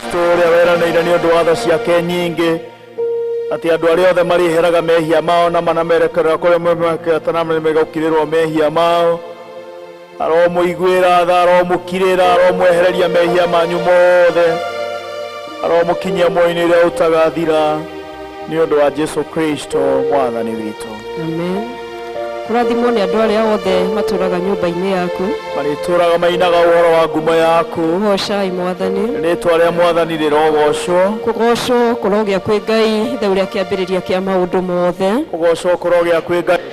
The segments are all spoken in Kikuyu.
Kristo ũrĩa weranĩire nĩ ũndũ wa tha ciake nyingĩ atĩ andũ arĩa othe marĩheraga mehia mao na manamerekerera kũrĩa mwemekete na megũkirĩrwo mehia mao. Aromũiguĩra tha, aromũkirĩra, aromwehereria mehia manyu mothe, aromũkinyia muoyo-inĩ ũrĩa ũtagathira nĩ ũndũ wa Jesu Kristo Mwathani witũ. Amen. Kũrathimwo nĩ andũ arĩa othe matũũraga nyũmba-inĩ yaku. Marĩtũũraga mainaga ũhoro wa ngumo yaku. Goocai Mwathani. Rĩĩtwa rĩa Mwathani rĩrogocwo. Kũgoocwo kũrogĩa kwĩ Ngai, Ithe ũrĩa kĩambĩrĩria kĩa maũndũ mothe. Kũgoocwo kũrogĩa kwĩ Ngai. Ũrĩa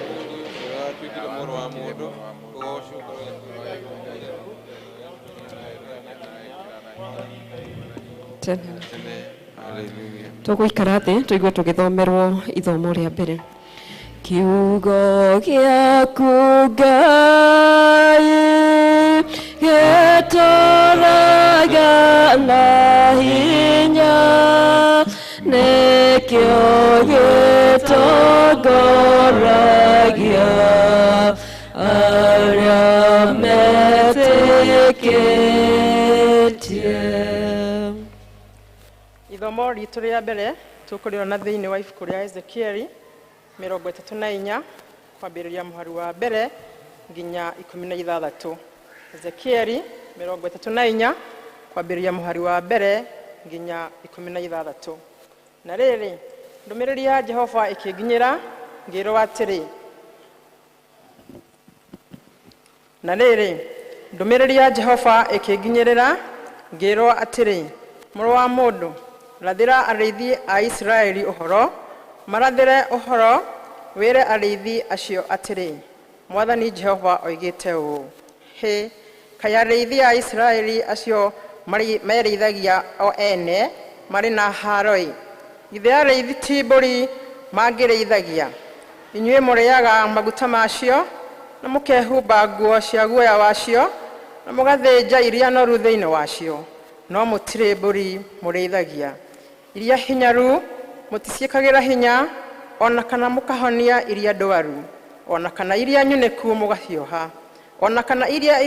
watuĩkire Mũrũ wa Mũndũ, kũgoocwo kũrogĩa kwĩ Ngai. Tene. Tene. Hallelujah. Tũgũikara thĩ tũigue tũgĩthomerwo ithomo rĩa mbere. Kiugo gĩaku Ngai gĩtũũraga na hinya, nĩkĩo gĩtongoragia arĩa metĩkĩtie. Ithomo ritũ rĩa mbere tũkũrĩona thĩinĩ wa ibuku rĩa Ezekieli 34 kwambĩrĩria mũhari wa mbere nginya 16. Ezekieli 34 kwambĩrĩria mũhari wa mbere nginya 16. Na rĩrĩ, ndũmĩrĩri ya Jehova ĩkĩnginyĩra ngĩĩrwo atĩrĩ, Na rĩrĩ, ndũmĩrĩri ya Jehova ĩkĩnginyĩrĩra, ngĩĩrwo atĩrĩ, Mũrũ wa mũndũ, rathĩra arĩithi a Isiraeli ũhoro, marathĩre ũhoro, wĩre arĩithi acio atĩrĩ, Mwathani Jehova oigĩte ũũ, Hĩ, kaĩ arĩithi a Isiraeli acio merĩithagia o ene marĩ na haaro-ĩ! Githĩ arĩithi ti mbũri mangĩrĩithagia? Inyuĩ mũrĩĩaga maguta macio, na mũkehumba nguo cia guoya wacio, na mũgathĩnja iria noru thĩinĩ wacio, no mũtirĩ mbũri mũrĩithagia. Iria hinyaru mũticiĩkagĩra hinya, o na kana mũkahonia iria ndwaru, o na kana iria nyunĩku mũgacioha, o na kana iria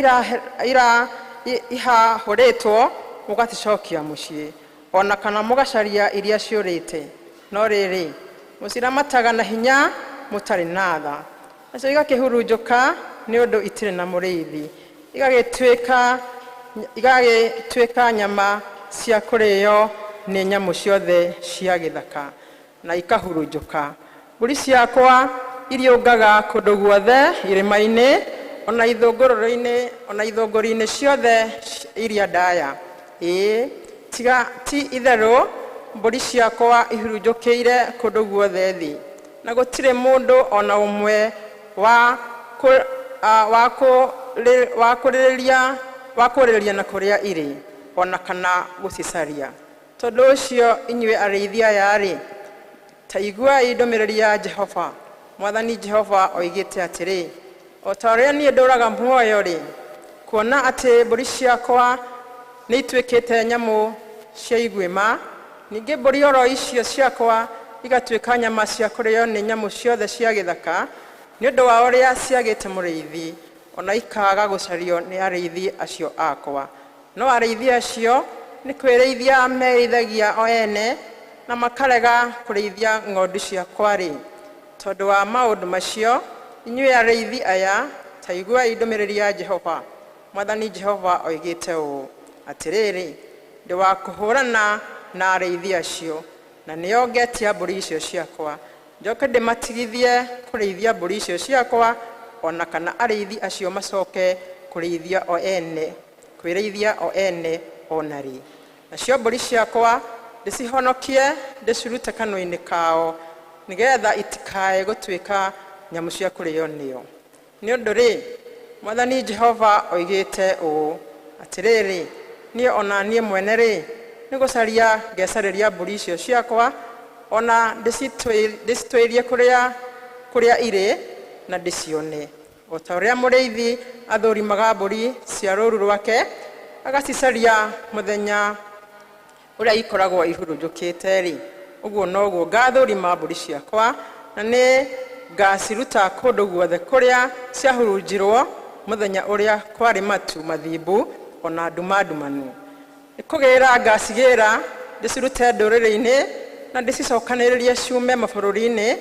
ihahũrĩtwo mũgacicokia mũciĩ, o na kana mũgacaria iria ciũrĩte. No rĩrĩ, mũciramataga na hinya mũtarĩ na tha, nacio igakĩhurunjũka nĩ ũndũ itirĩ na mũrĩithi, igagĩtuĩka nyama cia kũrĩo nĩ nyamũ ciothe cia gĩthaka, na ikahurunjũka. Mbũri ciakwa iriũngaga kũndũ guothe irĩma-inĩ, o na ithũngũrũrũ-inĩ, o na ithũngũri-inĩ ciothe iria ndaya. Ĩĩ, tiga ti itherũ mbũri ciakwa ihurunjũkĩire kũndũ guothe thĩ, na gũtirĩ mũndũ o na ũmwe wa kũrĩrĩria na kũrĩa irĩ, o na kana gũcicaria. Tondũ ũcio inyuĩ arĩithi aya-rĩ, ta iguai ndũmĩrĩri ya Jehova. Mwathani Jehova oigĩte atĩrĩ, o ta ũrĩa niĩ ndũũraga muoyo-rĩ, kuona atĩ mbũri ciakwa nĩituĩkĩte nyamũ cia iguĩma, ningĩ mbũri oro icio ciakwa igatuĩka nyama cia kũrĩo nĩ nyamũ ciothe cia gĩthaka, nĩ ũndũ wa ũrĩa ciagĩte mũrĩithi, o na ikaaga gũcario nĩ arĩithi acio akwa. No arĩithi acio nĩ kwĩrĩithia merĩithagia o ene, na makarega kũrĩithia ng'ondu ciakwa-rĩ, tondũ wa maũndũ macio, inyuĩ arĩithi aya, ta iguai ndũmĩrĩri ya Jehova. Mwathani Jehova oigĩte ũũ, Atĩrĩrĩ, ndĩ wa kũhũrana na arĩithi acio, na nĩo ngetia mbũri icio ciakwa, njoke ndĩmatigithie kũrĩithia mbũri icio ciakwa, o na kana arĩithi acio macoke kũrĩithia o ene, kwĩrĩithia o ene o na rĩ. Nacio mbũri ciakwa ndĩcihonokie ndĩcirute kanua-inĩ kao, nĩgetha itikae gũtuĩka nyamũ cia kũrĩo nĩo. Nĩ ũndũ-rĩ, Mwathani Jehova oigĩte ũũ, Atĩrĩrĩ, niĩ o na niĩ mwene-rĩ, nĩ gũcaria ngecarĩria mbũri icio ciakwa, o na ndĩcitũĩrie kũrĩa irĩ, na ndĩcione. O ta ũrĩa mũrĩithi athũrimaga mbũri cia rũũru rwake, agacicaria mũthenya ũrĩa ikoragwo ihurunjũkĩte-rĩ, ũguo noguo ngathũrima mbũri ciakwa, na nĩ ngaciruta kũndũ guothe kũrĩa ciahurunjirwo mũthenya ũrĩa kwarĩ matu mathimbu o na nduma ndumanu. Nĩ kũgĩra ngacigĩra ndĩcirute ndũrĩrĩ-inĩ na ndĩcicokanĩrĩrie ciume mabũrũri-inĩ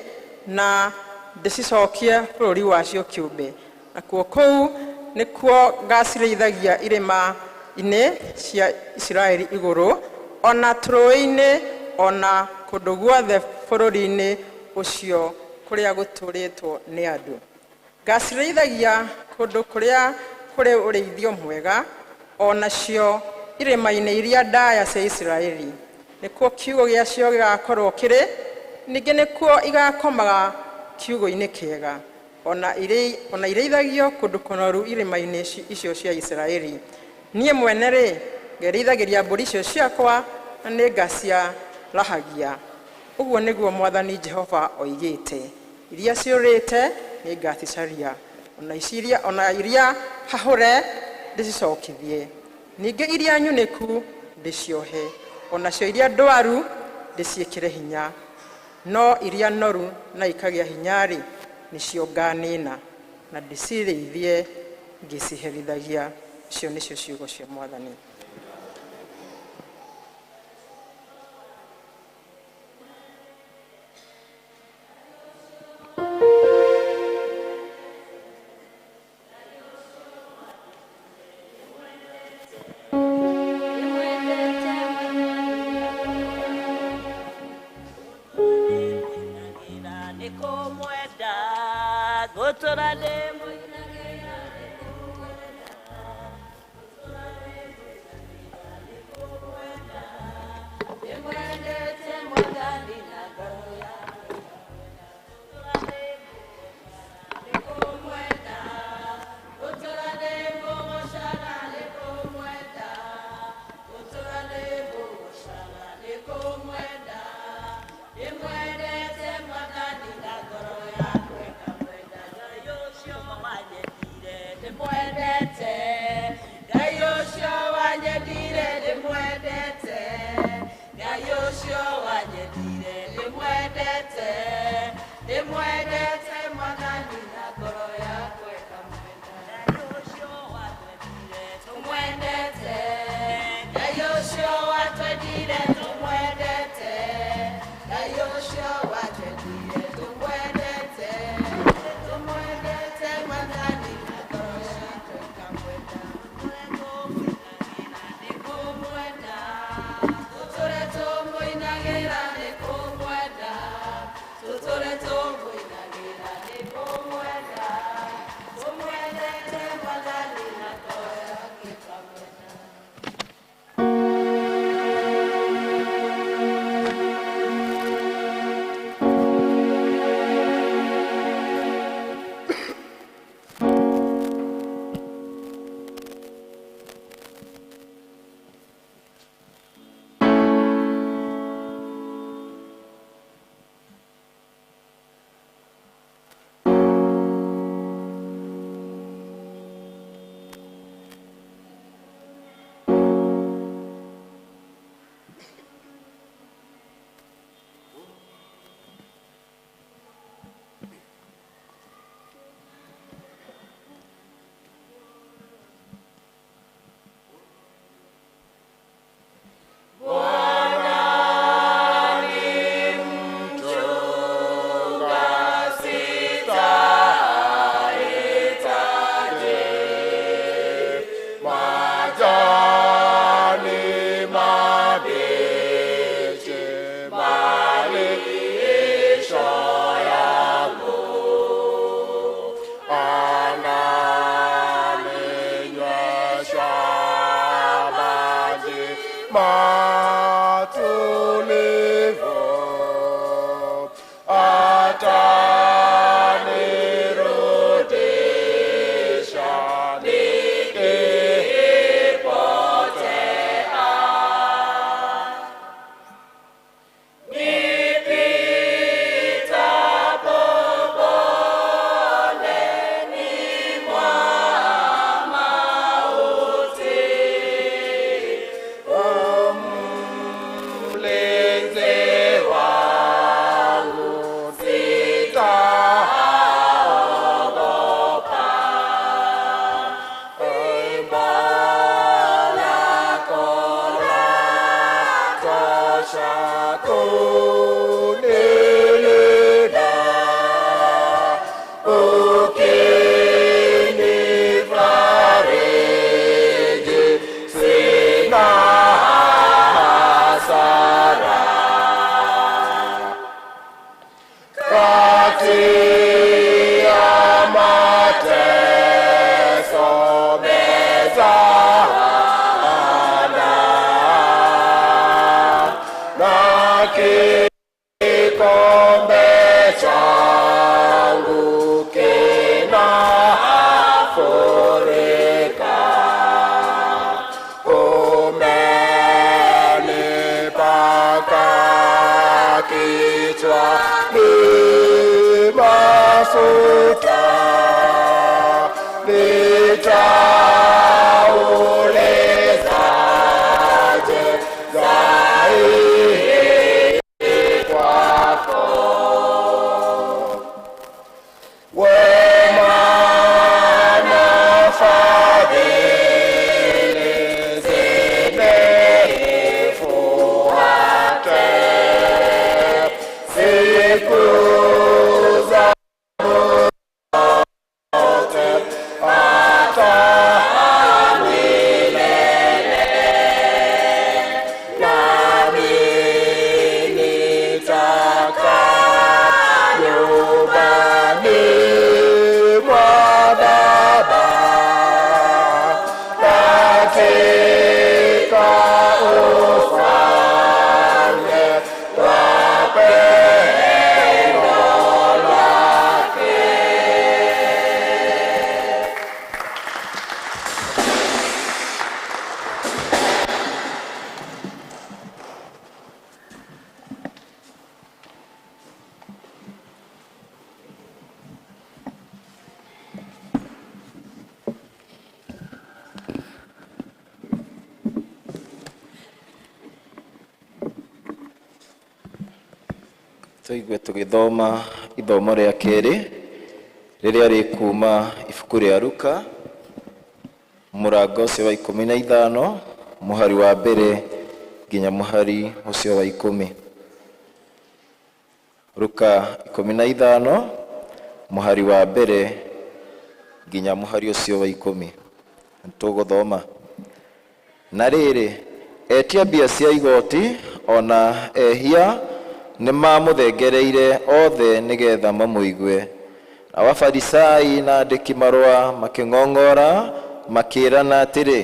na ndĩcicokie bũrũri wacio kĩũmbe. Nakuo kũu nĩkuo ngacirĩithagia irĩma-inĩ cia Isiraeli igũrũ, ona tũrũũĩ-inĩ, ona kũndũ guothe bũrũri-inĩ ũcio kũrĩa gũtũũrĩtwo nĩ andũ. Ngacirĩithagia kũndũ kũrĩa kũrĩ ũrĩithio mwega, o nacio irĩma-inĩ iria ndaya cia Isiraeli. Nĩkuo kiugũ gĩacio gĩgakorwo kĩrĩ, ningĩ nĩkuo igakomaga kiugũ-inĩ kĩega, ona irĩithagio kũndũ kũnoru irĩma-inĩ icio cia Isiraeli. Niĩ mwene-rĩ, ngerĩithagĩria mbũri icio ciakwa na nĩngaciarahagia. Ũguo nĩguo Mwathani Jehova oigĩte. Iria ciũrĩte nĩngacicaria, ona iria hahũre ndĩcicokithie. Ningĩ iria nyunĩku ndĩciohe, onacio iria ndwaru ndĩciĩkĩre hinya. No iria noru na ikagĩa hinya-rĩ, nĩcio nganina na ndĩcirĩithie ngĩciherithagia. Icio nĩcio ciugo cia Mwathani. Nitafuta nitaulizaje zaidi kwako wema na fadhili zinifuate siku zangu zote hata milele, nami nitakaa nyumbani mwa Baba katika ufalme wa pendo lake. Tũigue tũgĩthoma ithomo rĩa kerĩ rĩrĩa rĩkuma ibuku rĩa Luka mũrango ũcio wa 15 mũhari wa mbere nginya mũhari ũcio wa 10. Luka 15 mũhari wa mbere nginya mũhari ũcio wa 10. Tũgũthoma. Na rĩrĩ, etia mbia cia igoti ona ehia nĩmamũthengereire othe nĩgetha mamũigue. Nao Afarisai na andĩki marũa makĩng'ong'ora makĩĩrana atĩrĩ,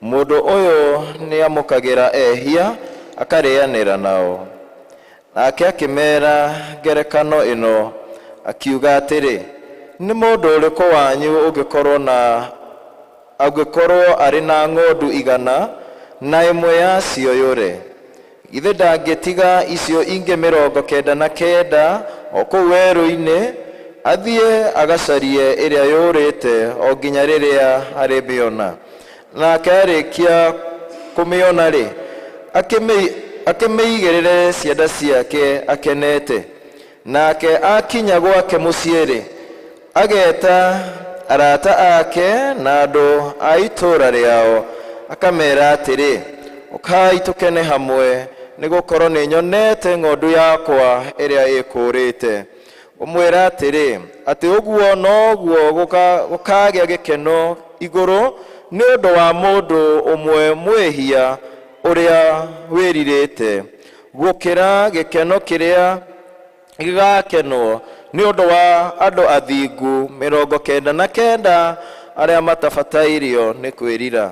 mũndũ ũyũ nĩamũkagĩra ehia akarĩanĩra nao. Nake akĩmeera ngerekano ĩno akiuga atĩrĩ, nĩ mũndũ ũrĩkũ wanyu ũngĩkorwo arĩ na ng'ondu 100 na ĩmwe yacio yũre, githĩ ndangĩtiga icio ingĩ 99 o kũu werũ-inĩ athiĩ agacarie ĩrĩa yũrĩte o nginya rĩrĩa arĩmĩona? Nake arĩkia kũmĩona-rĩ, akĩmĩigĩrĩre cianda ciake akenete. Nake akinya gwake mũciĩ-rĩ, ageta arata ake na andũ a itũũra rĩao, akamera atĩrĩ, ũkai tũkene hamwe, nĩgũkorwo nĩnyonete ng'ondu yakwa ĩrĩa ĩkũũrĩte. Ũmwĩra atĩrĩ, atĩ ũguo noguo gũkagĩa gĩkeno igũrũ nĩ ũndũ wa mũndũ ũmwe mwĩhia ũrĩa wĩrirĩte, gũkĩra gĩkeno kĩrĩa gĩgakenwo nĩ ũndũ wa andũ athingu 99 arĩa matabatairio nĩ kwĩrira.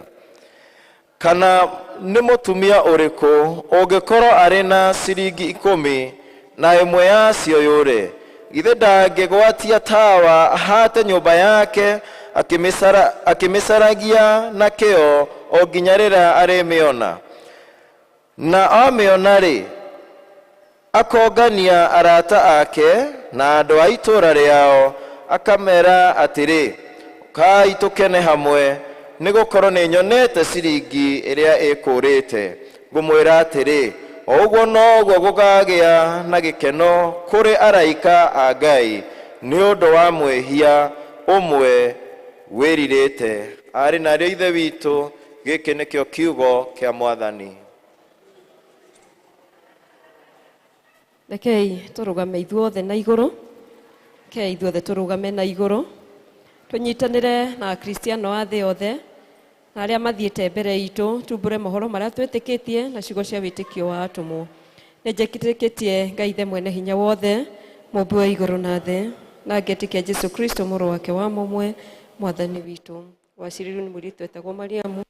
Kana nĩ mũtumia ũrĩkũ ũngĩkorwo arĩ na ciringi 10 na ĩmwe yacio yũre, githĩ ndangĩgwatia tawa ahate nyũmba yake akĩmĩcaragia na kĩo o nginya rĩrĩa arĩmĩona? Na amĩona-rĩ, akongania arata ake na andũ a itũũra rĩao, akamera atĩrĩ, ũkai tũkene hamwe, nĩgũkorwo nĩnyonete ciringi ĩrĩa ĩkũũrĩte. Ngũmwĩra atĩrĩ, o ũguo noguo gũkagĩa na gĩkeno kũrĩ araika a Ngai nĩ ũndũ wa mwĩhia ũmwe wĩrirĩte. Arĩ na ariũ a Ithe witũ, gĩkĩ nĩkĩo kiugo kĩa Mwathani. Rekei tũrũgame ithuothe na igũrũ. Rekei ithuothe tũrũgame na igũrũ, tũnyitanĩre na Akristiano a thĩ yothe na arĩa mathiĩte mbere itũ, tumbũre mohoro marĩa twĩtĩkĩtie na ciugo cia wĩtĩkio wa atũmwo. Nĩ njĩtĩkĩtie Ngai Ithe mwene hinya wothe, mũmbi wa igũrũ na thĩ, na ngetĩkia Jesu Kristo mũrũ wake wa mũmwe, Mwathani witũ. Waciarirwo nĩ mũirĩtu wetagwo Mariamu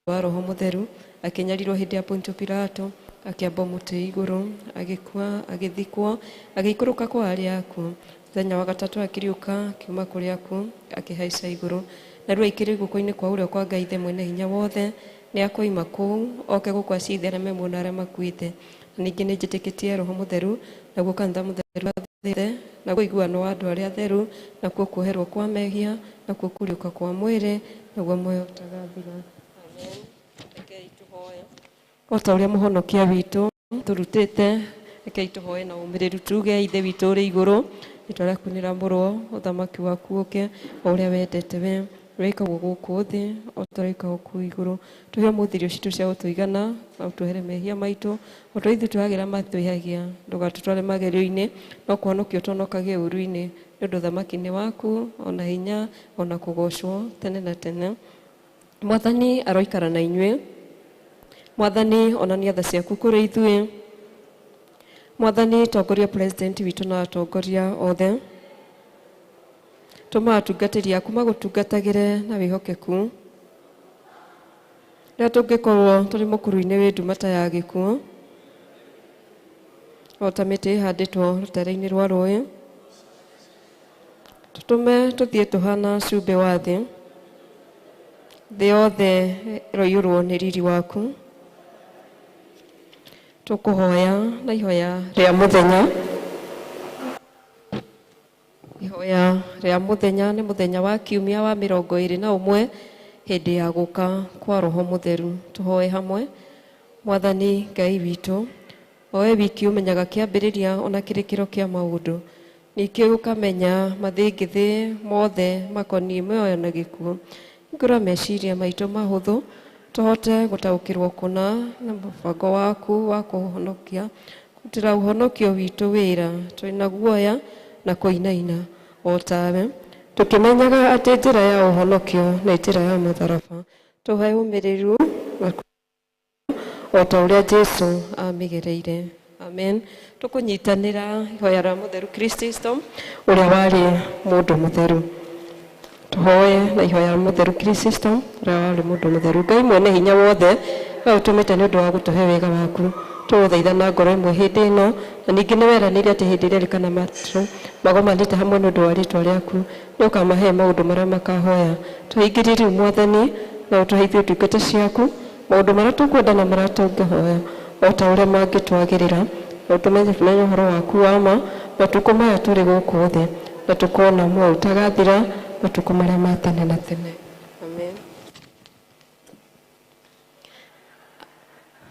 wa Roho Mũtheru, akĩnyarirwo hĩndĩ ya Pontio Pilato, akĩambwo mũtĩ igũrũ, agĩkua, agĩthikwo, agĩikũrũka kwa arĩa akuũ. Mũthenya wa gatatũ akĩriũka, akiuma kũrĩ akuũ, akĩhaica igũrũ. Na rĩu aikĩrĩ guoko-inĩ kwa ũrĩo kwa Ngai Ithe mwene hinya wothe, nĩ akoima kũu, oke gũkũ acithe arĩa me muoyo na arĩa makuĩte. Na ningĩ nĩ njĩtĩkĩtie Roho Mũtheru, Naguo kanitha mũtheru wa thĩ, naguo ũiguano wa andũ arĩa atheru, nakuo kuoherwo kwa mehia, nakuo kũriũka kwa mwĩrĩ, naguo muoyo ũtagathira. Amen. Rekei tũhoe. O ta ũrĩa mũhonokia witũ tũrutĩte, rekei tũhoe na ũmĩrĩru tuge, Ithe witũ ũrĩ igũrũ, rĩtwa rĩaku nĩrĩamũrwo, ũthamaki waku ũke, o ũrĩa wendete we wĩkagwo gũkũ thĩ o ta ũrĩa wĩkagwo kũu igũrũ. Tũhe ũmũthĩ irio citũ cia gũtũigana, na ũtuohere mehia maitũ o ta ũrĩa ithuĩ tuohagĩra matwĩhagia. Ndũgatũtware magerio-inĩ, no kũhonokia ũtũhonokagie ũũru-inĩ, nĩ ũndũ ũthamaki nĩ waku, ona hinya, ona kũgoocwo tene na tene. Mwathani aroikara na inyuĩ. Mwathani onania tha ciaku kũrĩ ithuĩ. Mwathani tongoria president witũ na atongoria othe. Tũma atungatĩri aku magũtungatagĩre na wĩhokeku. Rĩrĩa tũngĩkorwo tũrĩ mũkuru-inĩ wĩ nduma ta ya gĩkuũ, o ta mĩtĩ ĩhandĩtwo rũtere-inĩ rwa rũĩ, tũtũme tũthiĩ tũhana cumbĩ wa thĩ. Thĩ yothe ĩroiyũrwo nĩ riri waku. Tũkũhoya na ihoya rĩa mũthenya. Ihoya rĩa mũthenya nĩ mũthenya wa kiumia wa 21 hĩndĩ ya gũka kwa Roho Mũtheru. Tũhoe hamwe. Mwathani Ngai witũ, o we wiki ũmenyaga kĩambĩrĩria ona kĩrĩkĩro kĩa maũndũ, ningĩ ũkamenya mathĩngĩthĩ mothe makoniĩ mĩoyo na gĩkuũ. Hingũra meciria maitũ mahũthũ tũhote gũtaũkĩrwo kũna na mũbango waku wa kũhonokia, kũrutĩra ũhonokio witũ wĩra twĩna guoya na kũinaina o tawe, tũkĩmenyaga atĩ njĩra ya ũhonokio nĩ njĩra ya mũtharaba. Tũhe ũmĩrĩru o ta ũrĩa Jesũ amĩgereire. Amen. Tũkũnyitanĩra ihoya rĩa mũtheru Kristo ũrĩa warĩ mũndũ mũtheru. Tũhoe na ihoya rĩa mũtheru Kristo ũrĩa warĩ mũndũ mũtheru. Ngai mwene hinya wothe, we ũtũmĩte nĩ ũndũ wa gũtũhe wega waku, tũgũthaitha na ngoro ĩmwe hĩndĩ ĩno, na ningĩ nĩ weranĩire atĩ hĩndĩ ĩrĩa kana matũ magomanĩte hamwe nĩ ũndũ wa rĩtwa rĩaku, nĩ ũkamahe maũndũ marĩa makahoya. Tũhingĩrie rĩu Mwathani, na ũtũhe ithuĩ ndungata ciaku maũndũ marĩa tũkwenda na marĩa tũngĩhoya o ta ũrĩa mangĩtwagĩrĩra, na ũtũmenye tũmenye ũhoro waku wa ma matukũ maya tũrĩ gũkũ thĩ, na tũkona muoyo ũtagathira matukũ marĩa ma tene na tene. Amen.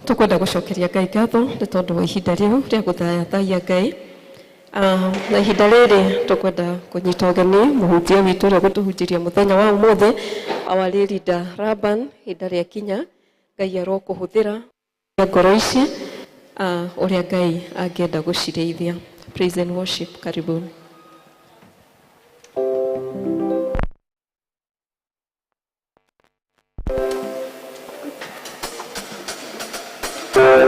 Tũkwenda gũcokeria Ngai ngatho nĩ tondũ wa ihinda rĩu rĩa gũthayathayia Ngai. Na ihinda rĩrĩ tũkwenda kũnyita ũgeni mũhunjia witũ ũrĩa ũgũtũhunjĩria mũthenya wa ũmũthĩ, our leader Laban. Ihinda rĩakinya Ngai arokũhũthĩra ngoro ici ũrĩa Ngai angĩenda gũcirĩithia. Praise and worship, karibuni.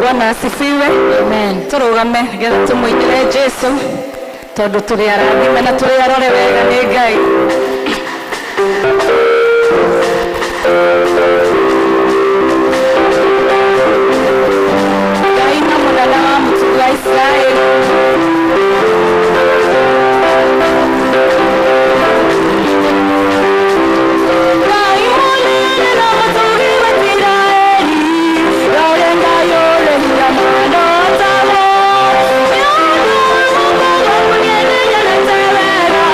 Bwana asifiwe. Amen. Tũrũgame nĩgetha tũmũinĩre Jesu, tondũ tũrĩ arathime na tũrĩ arore wega nĩ Ngai. Ngai na mũnene wa mũtugo wa Isiraeli. Ngai mũnene na mũtugi wa Isiraeli, Ngai Ngai ũrĩ hinya mũno tawe. Nĩ ũndũ wa mũbango mũnene nyonete wega.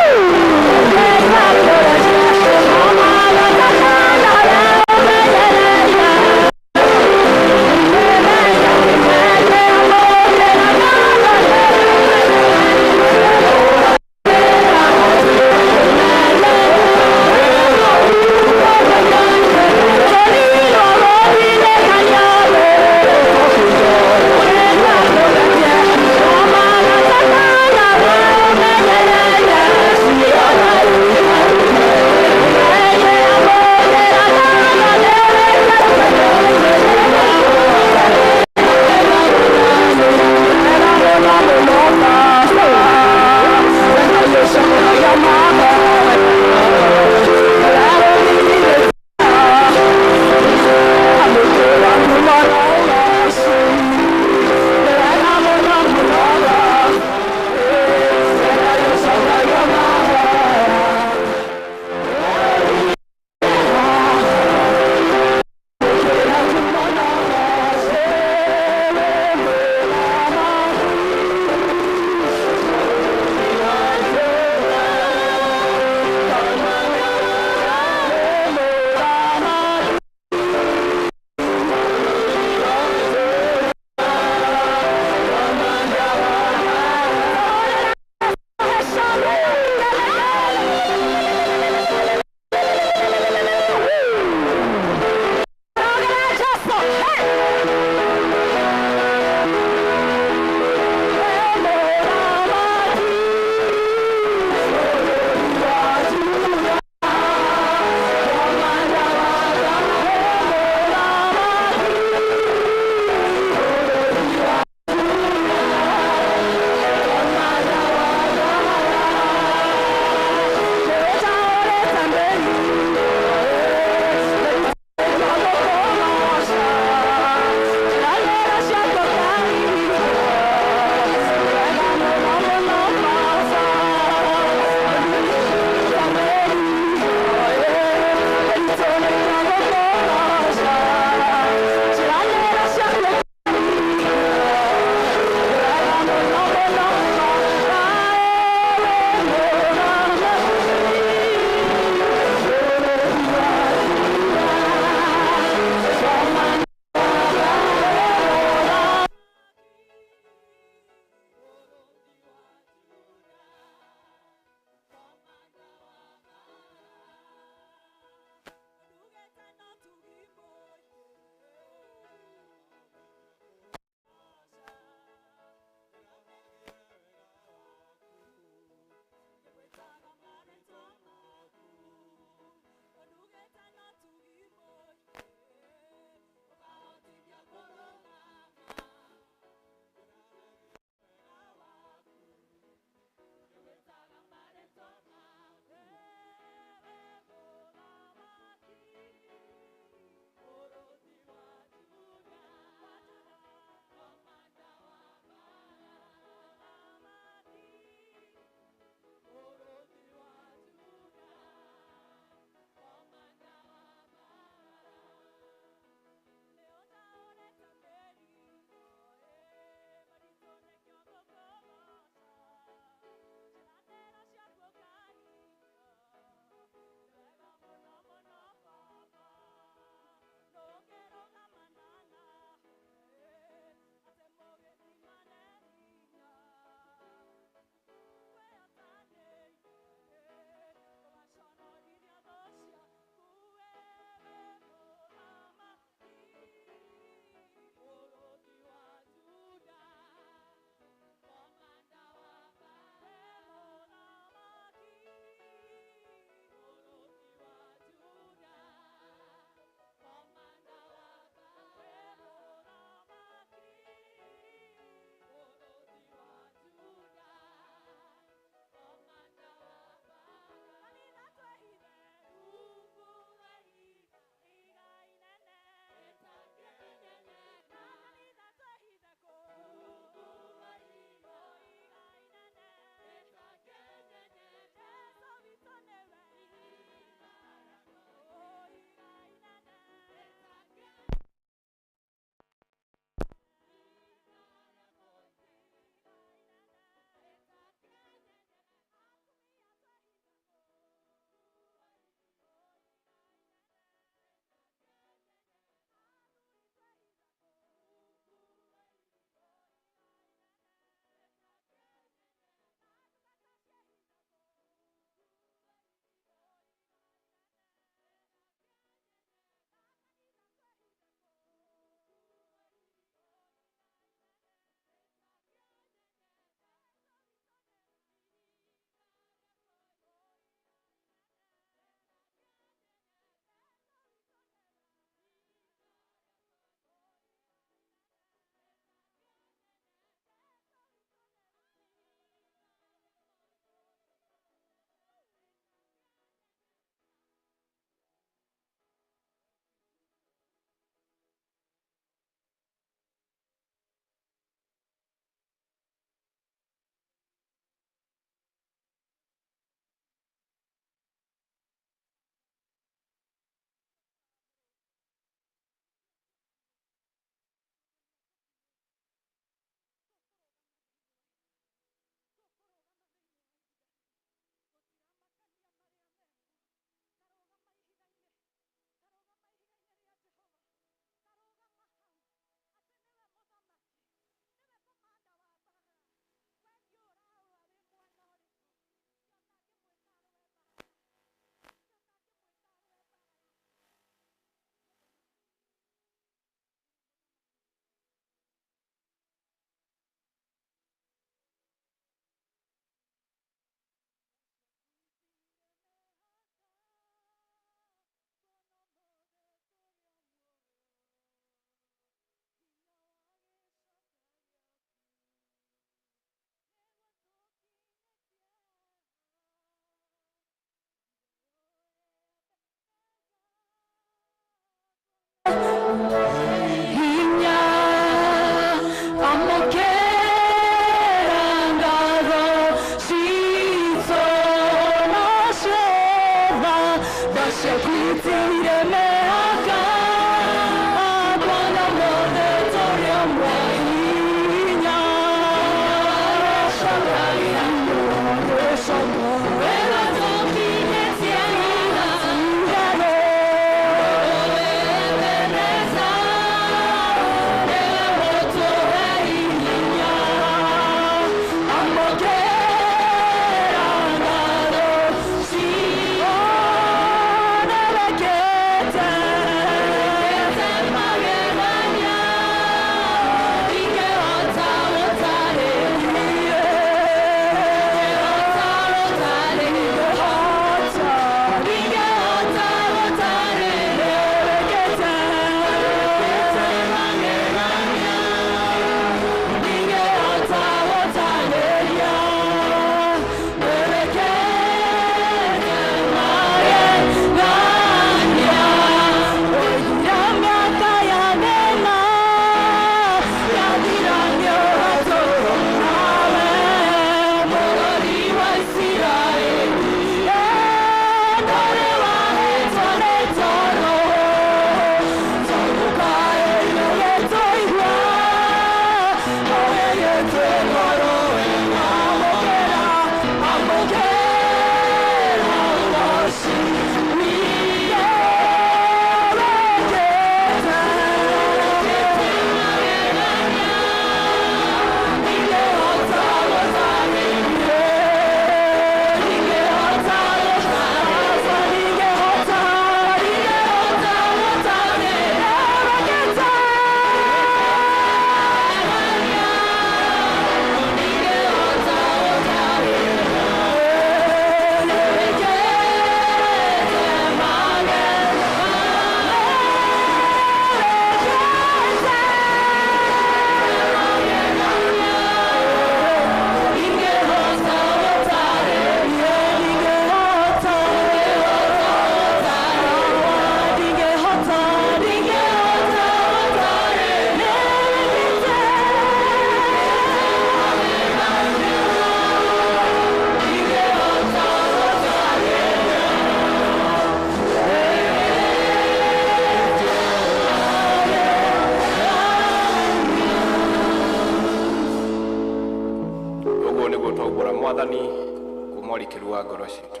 wa ngoro citũ.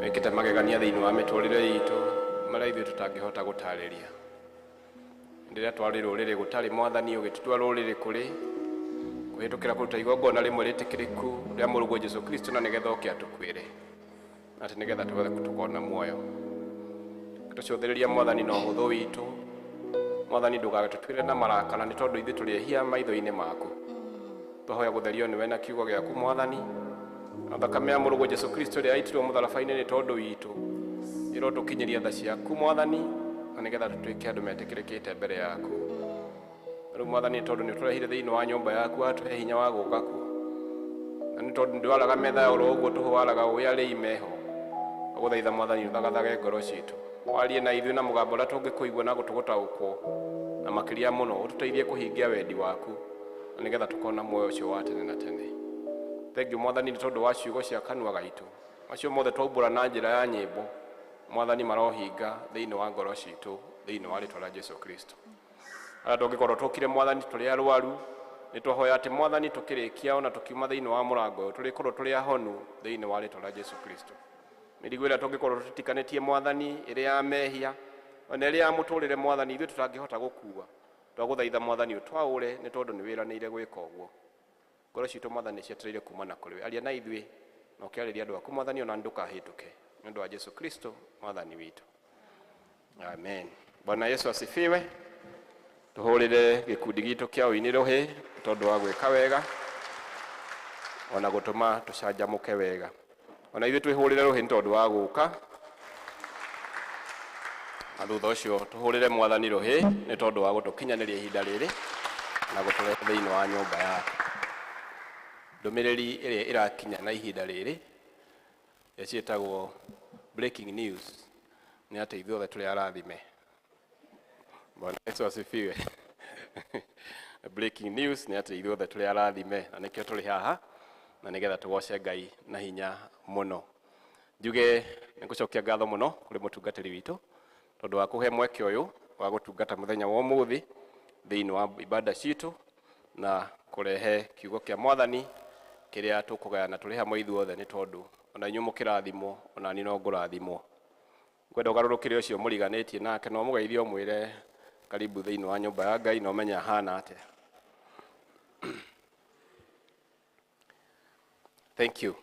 Wĩkĩte magegania thĩinĩ wa mĩtũrĩre itũ marĩa ithuĩ tũtangĩhota gũtarĩria. Rĩrĩa twarĩ rũrĩrĩ gũtarĩ mwathani ũgĩtũtua rũrĩrĩ kũrĩ kũhĩtũkĩra kũruta igongona rĩmwe rĩtĩkĩrĩku rĩa mũrũguo Jesu Kristo na nĩgetha oke atũkuĩre atĩ nĩgetha tũgethe tũkona muoyo. Tũcũthĩrĩria mwathani na ũhũthũ witũ mwathani ndũgatũtuĩre na marakara nĩ tondũ ithuĩ tũrĩ ehia maitho-inĩ maku. Twahoya gũtherio nĩwe na kiugo gĩaku mwathani na thakame ya mũrũguo Jesu Kristo ĩrĩa yaitirwo mũtharaba-inĩ nĩ tondũ witũ ĩrotũkinyĩria tha ciaku mwathani na nĩgetha tũtuĩke andũ metĩkĩrĩkĩte mbere yaku. Rĩu mwathani nĩ tondũ nĩ ũtũrehire thĩinĩ wa nyũmba yaku watũhe hinya wa gũka kuo na nĩ tondũ ndwaraga metha oro ũguo tũhũ waraga ũĩ arĩi meho agũthaitha mwathani ũthagathage ngoro citũ warie na ithuĩ na mũgambo ũrĩa tũngĩkũigua na gũtũgũtaũkwo na makĩria mũno ũtũteithie kũhingia wendi waku na nĩgetha tũkona muoyo ũcio wa tene na tene. Thengiũ mwathani nĩ tondũ wa ciugo cia kanua gaitũ macio mothe twaumbũra na njĩra ya nyĩmbo mwathani marohinga thĩinĩ wa ngoro citũ thĩinĩ wa rĩtwa rĩa Jesu Kristo. Arĩa tũngĩkorwo tũkire mwathani tũrĩ arwaru nĩ twahoya atĩ mwathani tũkĩrĩkia ona tũkiuma thĩinĩ wa mũrango ũyũ tũrĩkorwo tũrĩ ahonu thĩinĩ wa rĩtwa rĩa Jesu Kristo. Mĩrigo ĩrĩa tũngĩkorwo tũtitikanĩtie mwathani ĩrĩ ya mehia ona ĩrĩ ya mũtũrĩre mwathani ithuĩ tũtangĩhota gũkua twagũthaitha mwathani ũtwaũre nĩ tondũ nĩ wĩranĩire gwĩka ũguo. Ngoro citũ mwathani cietereire kuma na kũrĩ we aria na ithuĩ na ũkĩarĩria andũ aku mwathani ona ndũkahĩtũke nĩ ũndũ wa Jesu Kristo mwathani witũ. Amen. Bwana Yesu asifiwe. Tũhũrĩre gĩkundi gitũ kĩa ũini rũhĩ tondũ wa gwĩka wega ona gũtũma tũcanjamũke wega. Ona ithuĩ twĩhũrĩre rũhĩ nĩ tondũ wa gũka na thutha ũcio tũhũrĩre mwathani rũhĩ nĩ tondũ wa gũtũkinyanĩria ihinda rĩrĩ na gũtũrehe thĩinĩ wa nyũmba yake. Ndũmĩrĩri ĩrĩa ĩrakinya na ihinda rĩrĩ ĩrĩa ciĩtagwo breaking news nĩ atĩ ithuothe tũrĩ arathime. Bwana Yesu asifiwe. Breaking news nĩ atĩ ithuothe tũrĩ arathime na nĩkĩo tũrĩ haha na nĩgetha tũgoce Ngai na hinya mũno. Njuge nĩ ngũcokia ngatho mũno kũrĩ mũtungatĩri witũ tondũ wa kũhe mweke ũyũ wa gũtungata mũthenya wa ũmũthĩ thĩinĩ wa ibada citũ na kũrehe kiugo kĩa mwathani kĩrĩa tũkũgayana tũrĩ hamwe ithuothe nĩ tondũ ona inyuĩ mũkĩrathimwo ona niĩ no ngũrathimwo. Ngwenda ũgarũrũkĩre ũcio mũriganĩtie nake no mũgeithie ũmwĩre karibu thĩinĩ wa nyũmba ya Ngai na ũmenye ahana atĩa. Thank you.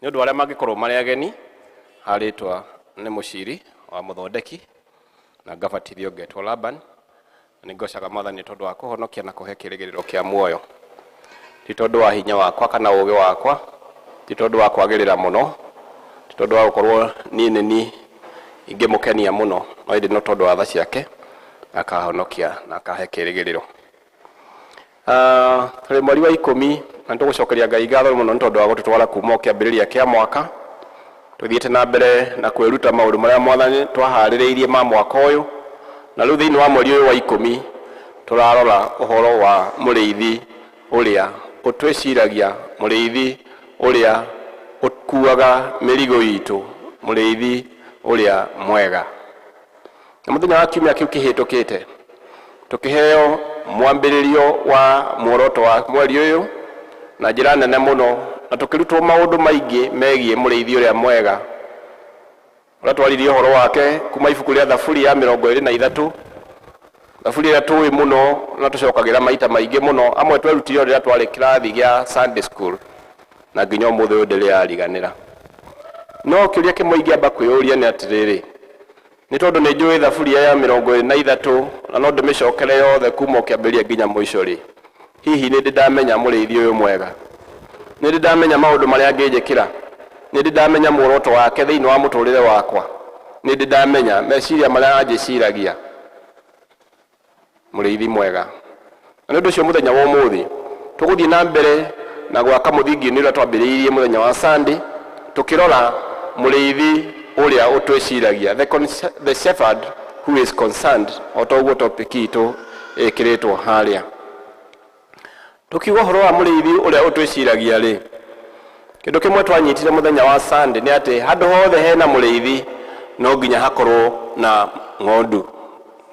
Nĩ ũndũ arĩa mangĩkorwo marĩ ageni harĩtwa nĩ mũciri wa mũthondeki na ngabatithio ngetwo Laban na nĩ ngocaga mwathani tondũ wa kũhonokia na kũhe kĩrĩgĩrĩro kĩa muoyo. Ti tondũ wa hinya wakwa kana ũũgĩ wakwa, ti tondũ wa kwagĩrĩra mũno, ti tondũ wa gũkorwo niĩ nĩ niĩ ingĩmũkenia mũno, no ĩndĩ no tondũ wa tha ciake akahonokia na akahe kĩrĩgĩrĩro. Tũrĩ mweri wa ikũmi na nĩ tũgũcokeria Ngai ngatho mũno nĩ tondũ wa gũtũtwara kuma o kĩambĩrĩria kĩa mwaka tũthiĩte na mbere na kwĩruta maũndũ marĩa mwathani twaharĩrĩirie ma mwaka ũyũ na rĩu thĩinĩ wa mweri ũyũ wa ikũmi tũrarora ũhoro wa mũrĩithi ũrĩa ũtwĩciragia, mũrĩithi ũrĩa ũkuaga mĩrigo itũ, mũrĩithi ũrĩa mwega. Na mũthenya wa kiumia kĩu kĩhĩtũkĩte tũkĩheo mwambĩrĩrio wa muoroto wa mweri ũyũ na njĩra nene mũno na tũkĩrutwo maũndũ maingĩ megiĩ mũrĩithi ũrĩa mwega ũrĩa twaririe ũhoro wake kuma ibuku rĩa Thaburi ya 23, Thaburi ĩrĩa tũĩ mũno na tũcokagĩra maita maingĩ mũno. Amwe twerutire rĩrĩa twarĩ kĩrathi gĩa Sunday school na nginya ũmũthĩ ũyũ ndĩrĩ yariganĩra. No kĩũria kĩmwe ingĩamba kwĩyũria nĩ atĩrĩrĩ, nĩ tondũ nĩ njũĩ Thaburi ya 23 na no ndĩmĩcokere yothe kuma o kĩambĩrĩria nginya mũico rĩ, hihi nĩ ndĩ ndamenya mũrĩithi ũyũ mwega? Nĩ ndĩ ndamenya maũndũ marĩa angĩnjĩkĩra? Nĩ ndĩ ndamenya muoroto wake thĩinĩ wa mũtũrĩre wakwa? Nĩ ndĩ ndamenya meciria marĩa anjĩciragia? Mũrĩithi mwega. Na nĩ ũndũ ũcio mũthenya wa ũmũthĩ tũgũthiĩ na mbere na gwaka mũthingi-inĩ ũrĩa twambĩrĩirie mũthenya wa Sunday, tũkĩrora mũrĩithi ũrĩa ũtwĩciragia, the shepherd who is concerned, o ta ũguo topic itũ ĩkĩrĩtwo harĩa. Tũkiuga ũhoro wa mũrĩithi ũrĩa ũtwĩciragia rĩ, kĩndũ kĩmwe twanyitire mũthenya wa Sunday nĩ atĩ handũ hothe hena mũrĩithi no nginya hakorwo na ng'ondu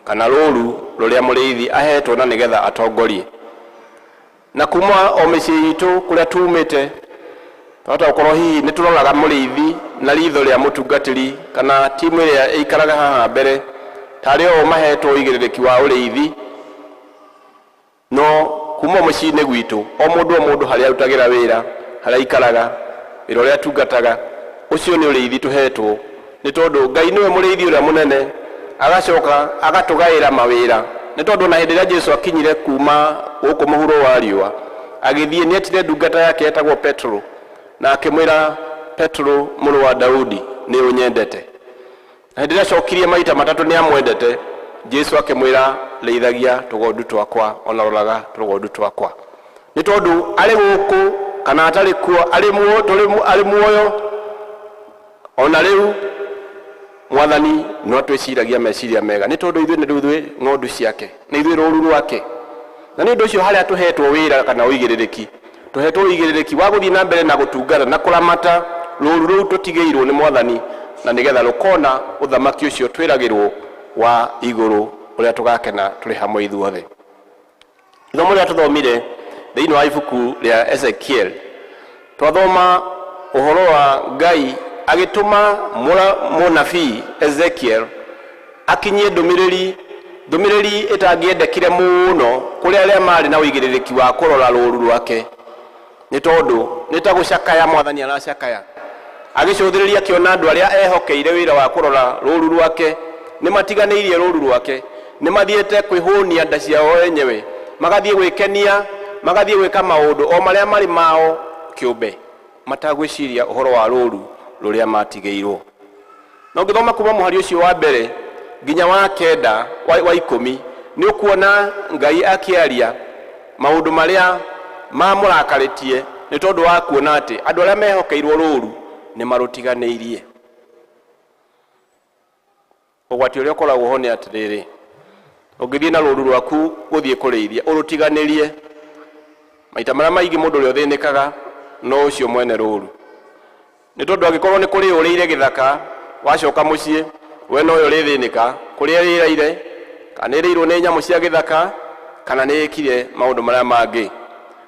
kana rũru rũrĩa mũrĩithi ahetwo na nĩgetha atongorie. Na kuma o mĩciĩ itũ kũrĩa tumĩte Twahota gũkorwo hihi nĩ tũroraga mũrĩithi na ritho rĩa mũtungatĩri kana timu ĩrĩa ĩikaraga haha mbere tarĩ o mahetwo ũigĩrĩrĩki wa ũrĩithi, no kuma mũciĩ-inĩ gwitũ o mũndũ o mũndũ harĩa arutagĩra wĩra, harĩa aikaraga, wĩra ũrĩa atungataga, ũcio nĩ ũrĩithi tũhetwo, nĩ tondũ Ngai nĩwe mũrĩithi ũrĩa mũnene, agacoka agatũgaĩra mawĩra. Nĩ tondũ na hĩndĩ ĩrĩa Jesu akinyire kuma gũkũ mũhuro wa riũa agĩthiĩ, nĩetire ndungata yake yetagwo Petro na akĩmwĩra, Petro mũrũ wa Daudi, nĩ ũnyendete? Na hĩndĩ ĩrĩa acokirie maita matatũ nĩ amwendete, Jesu akĩmwĩra, rĩithagia tũgondu twakwa, ona roraga tũgondu twakwa. Nĩ tondũ arĩ gũkũ kana atarĩ kuo, arĩ muoyo ona rĩu, Mwathani no atwĩciragia meciria mega, nĩ tondũ ithuĩ nĩ ithuĩ ng'ondu ciake, nĩ ithuĩ rũru rwake. Na nĩ ũndũ ũcio harĩa tũhetwo wĩra kana ũigĩrĩrĩki, tũhetwo ũigĩrĩrĩki wa gũthiĩ na mbere na gũtungata na kũramata rũru rũu tũtigĩirwo nĩ Mwathani, na nĩgetha rũkona ũthamaki ũcio twĩragĩrwo wa igũrũ ũrĩa tũgakena tũrĩ hamwe ithuothe. Ithomo rĩrĩa tũthomire thĩinĩ wa ibuku rĩa Ezekiel, twathoma ũhoro wa Ngai agĩtũma mũnabii Ezekiel akinyie ndũmĩrĩri, ndũmĩrĩri ĩtangĩendekire mũno kũrĩ arĩa marĩ na ũigĩrĩrĩki wa kũrora rũru rwake, nĩ tondũ nĩ ta gũcakaya Mwathani aracakaya, agĩcũthĩrĩria akĩona andũ arĩa ehokeire wĩra wa kũrora rũru rwake nĩ matiganĩirie rũru rwake, nĩ mathiĩte kwĩhũnia nda ciao enyewe, magathiĩ gwĩkenia, magathiĩ gwĩka maũndũ o marĩa marĩ mao kĩũmbe, matagwĩciria ũhoro wa rũru rũrĩa matigĩirwo. Na ũngĩthoma kuma mũhari ũcio wa mbere nginya wa kenda wa 10, nĩ ũkuona Ngai akĩaria maũndũ marĩa mamũrakarĩtie, nĩ tondũ wa kuona atĩ andũ arĩa mehokeirwo rũru nĩ marũtiganĩirie. Ũgwati ũrĩa ũkoragwo ho nĩ atĩrĩrĩ, ũngĩthiĩ na rũru rwaku gũthiĩ kũrĩithia ũrũtiganĩrie, maita marĩa maingĩ mũndũ ũrĩa ũthĩnĩkaga no ũcio mwene rũru, nĩ tondũ angĩkorwo nĩ kũrĩ ũrĩire gĩthaka, wacoka mũciĩ we nowe ũrĩthĩnĩka kũrĩa ĩrĩraire, kana ĩrĩirwo nĩ nyamũ cia gĩthaka, kana nĩ ĩkire maũndũ marĩa mangĩ.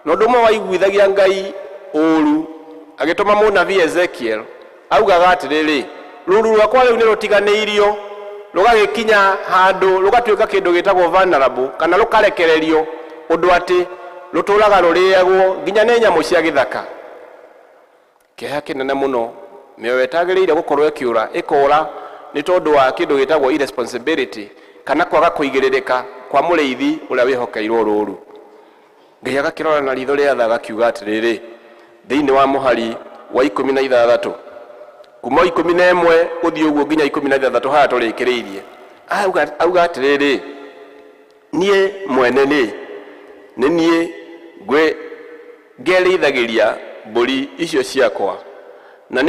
Na ũndũ ũmwe waiguithagia Ngai ũru agĩtũma mũnabii Ezekiel augaga atĩrĩrĩ, rũru rwakwa rĩu nĩ rũtiganĩirio, rũgagĩkinya handũ rũgatuĩka kĩndũ gĩtagwo vulnerable, kana rũkarekererio ũndũ atĩ rũtũraga rũrĩagwo nginya nĩ nyamũ cia gĩthaka. Kĩeha kĩnene mũno, mĩoyo ĩtagĩrĩire gũkorwo ĩkĩũra ĩkora nĩ tondũ wa kĩndũ gĩtagwo irresponsibility, kana kwaga kũigĩrĩrĩka kwa mũrĩithi ũrĩa wĩhokeirwo rũru. Ngai agakĩrora na ritho rĩa tha agakiuga atĩrĩrĩ, thĩinĩ wa mũhari wa 16, kuma 11 gũthiĩ ũguo nginya 16 haha tũrĩkĩrĩirie, auga atĩrĩrĩ, niĩ mwene nĩ niĩ ngerĩithagĩria mbũri icio ciakwa, na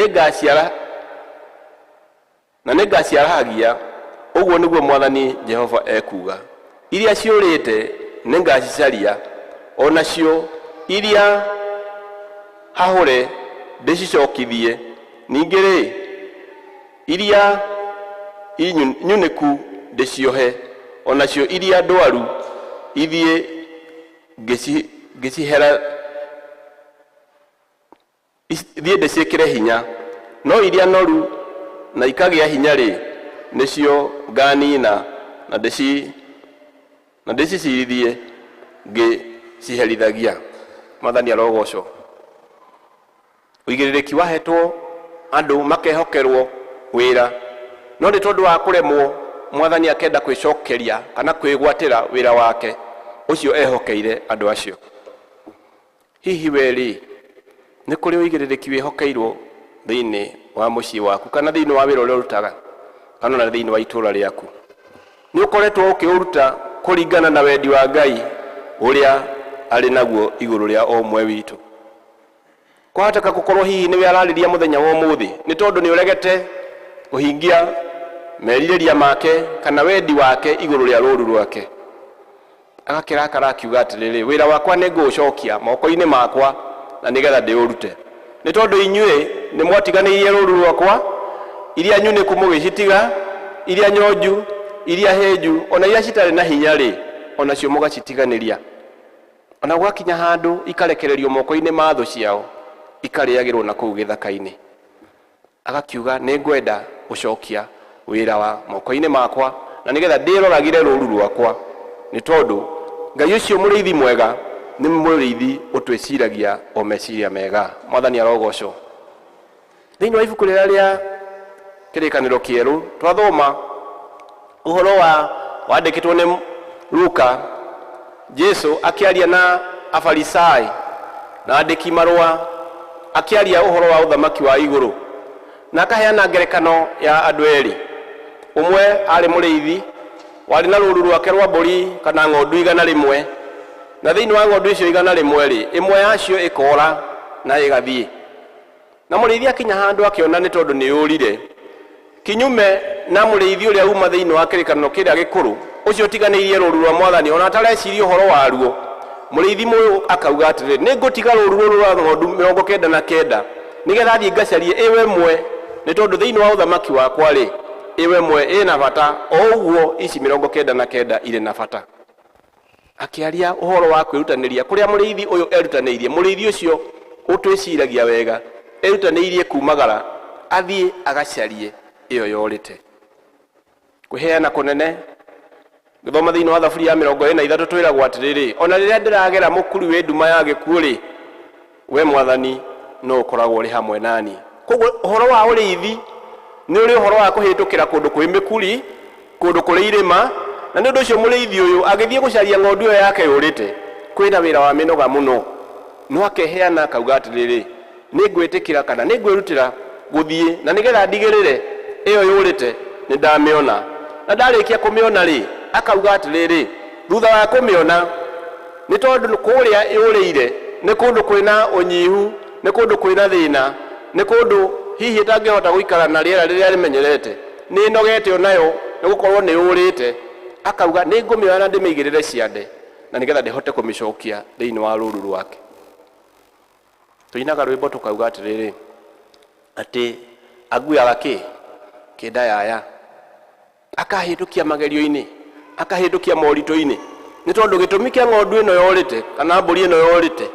nĩngaciarahagia, ũguo nĩguo Mwathani Jehova ekuuga. Iria ciũrĩte nĩngacicaria, o nacio iria hahũre ndĩcicokithie, ningĩ rĩ iria nyunĩku ndĩciohe, o nacio iria ndwaru ithiĩ ngĩcihera, thiĩ ndĩciĩkĩre hinya, no iria noru na ikagĩa hinya rĩ, nĩcio nganina na ndĩcicirithie ngĩciherithagia. Mwathani arogocwo. Ũigĩrĩrĩki wahetwo andũ makehokerwo wĩra, no nĩ tondũ wa kũremwo Mwathani akenda kwĩcokeria kana kwĩgwatĩra wĩra wake ũcio ehokeire andũ acio. Hihi we rĩ, nĩ kũrĩ ũigĩrĩrĩki wĩhokeirwo thĩinĩ wa mũciĩ waku, kana thĩinĩ wa wĩra ũrĩa ũrutaga, kana ona thĩinĩ wa itũũra rĩaku? Nĩ ũkoretwo ũkĩũruta kũringana na wendi wa Ngai ũrĩa arĩ naguo igũrũ rĩa o ũmwe witũ? Kwahoteka gũkorwo hihi nĩwe ararĩria mũthenya wa ũmũthĩ, nĩ tondũ nĩ ũregete kũhingia merirĩria make kana wendi wake igũrũ rĩa rũru rwake. Agakĩrakara akiuga atĩrĩrĩ, wĩra wakwa nĩ ngũũcokia moko-inĩ makwa na nĩgetha ndĩũrute, nĩ tondũ inyuĩ nĩ mwatiganĩirie rũru rwakwa, iria nyunĩku mũgĩcitiga, iria nyonju, iria hĩnju, ona iria citarĩ na hinya rĩ, onacio mũgacitiganĩria, ona gwakinya handũ ikarekererio moko-inĩ ma thũ ciao. Ikarĩagĩrwo na kũu gĩthaka-inĩ. Agakiuga nĩ ngwenda gũcokia wĩra wa moko-inĩ makwa na nĩgetha ndĩroragĩre rũru rwakwa, nĩ tondũ Ngai ũcio mũrĩithi mwega nĩ mũrĩithi ũtwĩciragia o meciria mega. Mwathani arogocwo. Thĩinĩ wa ibuku rĩrĩa rĩa Kĩrĩkanĩro Kĩerũ, twathoma ũhoro wa wandĩkĩtwo nĩ Luka, Jesu akĩaria na Afarisai na andĩki marũa, akĩaria ũhoro wa ũthamaki wa igũrũ, na akaheana ngerekano ya andũ erĩ. Ũmwe arĩ mũrĩithi warĩ na rũru rwake rwa mbũri kana ng'ondu 100, na thĩinĩ wa ng'ondu icio 100 rĩ, ĩmwe yacio ĩkora na ĩgathiĩ. Na mũrĩithi akinya handũ akĩona nĩ tondũ nĩ yũrire. Kinyume na mũrĩithi ũrĩa uma thĩinĩ wa kĩrĩkanĩro kĩrĩa gĩkũrũ, ũcio ũtiganĩirie rũru rwa Mwathani ona atareciria ũhoro waruo, mũrĩithi mũyũ akauga atĩrĩrĩ, nĩ ngũtiga rũru rũrũ rwa ng'ondu 99 nĩgetha thiĩ ngacarie ĩwe ĩmwe, nĩ tondũ thĩinĩ wa ũthamaki wakwa rĩ, ĩwe ĩmwe ĩna bata o ũguo ici 99 irĩ na bata. Akĩaria ũhoro wa kwĩrutanĩria kũrĩa mũrĩithi ũyũ erutanĩirie, mũrĩithi ũcio ũtwĩciragia wega erutanĩirie kumagara athiĩ agacarie ĩyo yorĩte. Kwĩheana kũnene. Gĩthoma thĩinĩ wa Thaburi ya 43 twĩragwo atĩrĩrĩ, ona rĩrĩa ndĩragera mũkuru wĩ nduma ya gĩkuũ rĩ, we Mwathani no ũkoragwo ũrĩ hamwe nani. Koguo ũhoro wa ũrĩithi nĩ ũrĩ ũhoro wa kũhĩtũkĩra kũndũ kwĩ mĩkuri, kũndũ kũrĩ irĩma, na nĩ ũndũ ũcio mũrĩithi ũyũ agĩthiĩ gũcaria ng'ondu ĩyo yake yũrĩte, kwĩna wĩra wa mĩnoga mũno, no akeheana akauga atĩrĩrĩ, nĩ ngwĩtĩkĩra kana nĩ ngwĩrutĩra gũthiĩ na nĩgetha ndigĩrĩre ĩyo yũrĩte nĩ ndamĩona. Na ndarĩkia kũmĩona rĩ, akauga atĩrĩrĩ, thutha wa kũmĩona, nĩ tondũ kũrĩa yũrĩire nĩ kũndũ kwĩna ũnyihu, nĩ kũndũ kwĩna thĩna, nĩ kũndũ hihi ĩtangĩhota gũikara na rĩera rĩrĩa rĩmenyerete, nĩ ĩnogete onayo nĩ gũkorwo nĩ yũrĩte, akauga nĩ ngũmĩoya na ndĩmĩigĩrĩre ciande na nĩgetha ndĩhote kũmĩcokia thĩinĩ wa rũru rwake. Tũinaga rwĩmbo tũkauga atĩrĩrĩ, atĩ aguaga kĩ kĩndayaya, akahĩtũkia magerio-inĩ, akahĩtũkia moritũ-inĩ, nĩ tondũ gĩtũmi kĩa ng'ondu ĩno yorĩte kana mbũri ĩno yorĩte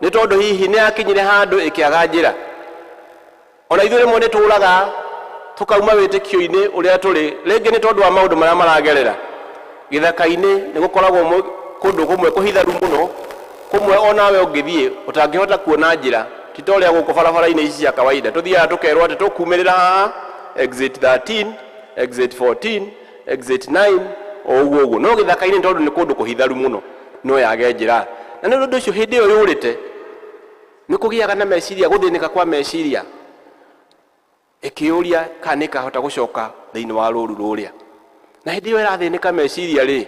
nĩ tondũ hihi nĩ yakinyire handũ ĩkĩaga njĩra. Ona ithuĩ rĩmwe nĩ tũraga tũkauma wĩtĩkio-inĩ ũrĩa tũrĩ, rĩngĩ nĩ tondũ wa maũndũ marĩa maragerera gĩthaka-inĩ. Nĩ gũkoragwo kũndũ kũmwe kũhitharu mũno, kũmwe onawe ũngĩthiĩ ũtangĩhota kuona njĩra, ti ta ũrĩa gũkũ barabara-inĩ ici cia kawaida tũthiaga tũkerwo atĩ tũkumĩrĩra haha exit 13, exit 14, exit 9, o ũguo ũguo. No gĩthaka-inĩ nĩ tondũ nĩ kũndũ kũhitharu mũno, no yage njĩra. Na nĩ ũndũ ũcio hĩndĩ ĩyo yũrĩte nĩ kũgĩaga na meciria, gũthĩnĩka kwa meciria, ĩkĩũria kana nĩ ĩkahota gũcoka thĩinĩ wa rũru rũrĩa. Na hĩndĩ ĩyo ĩrathĩnĩka meciria rĩ,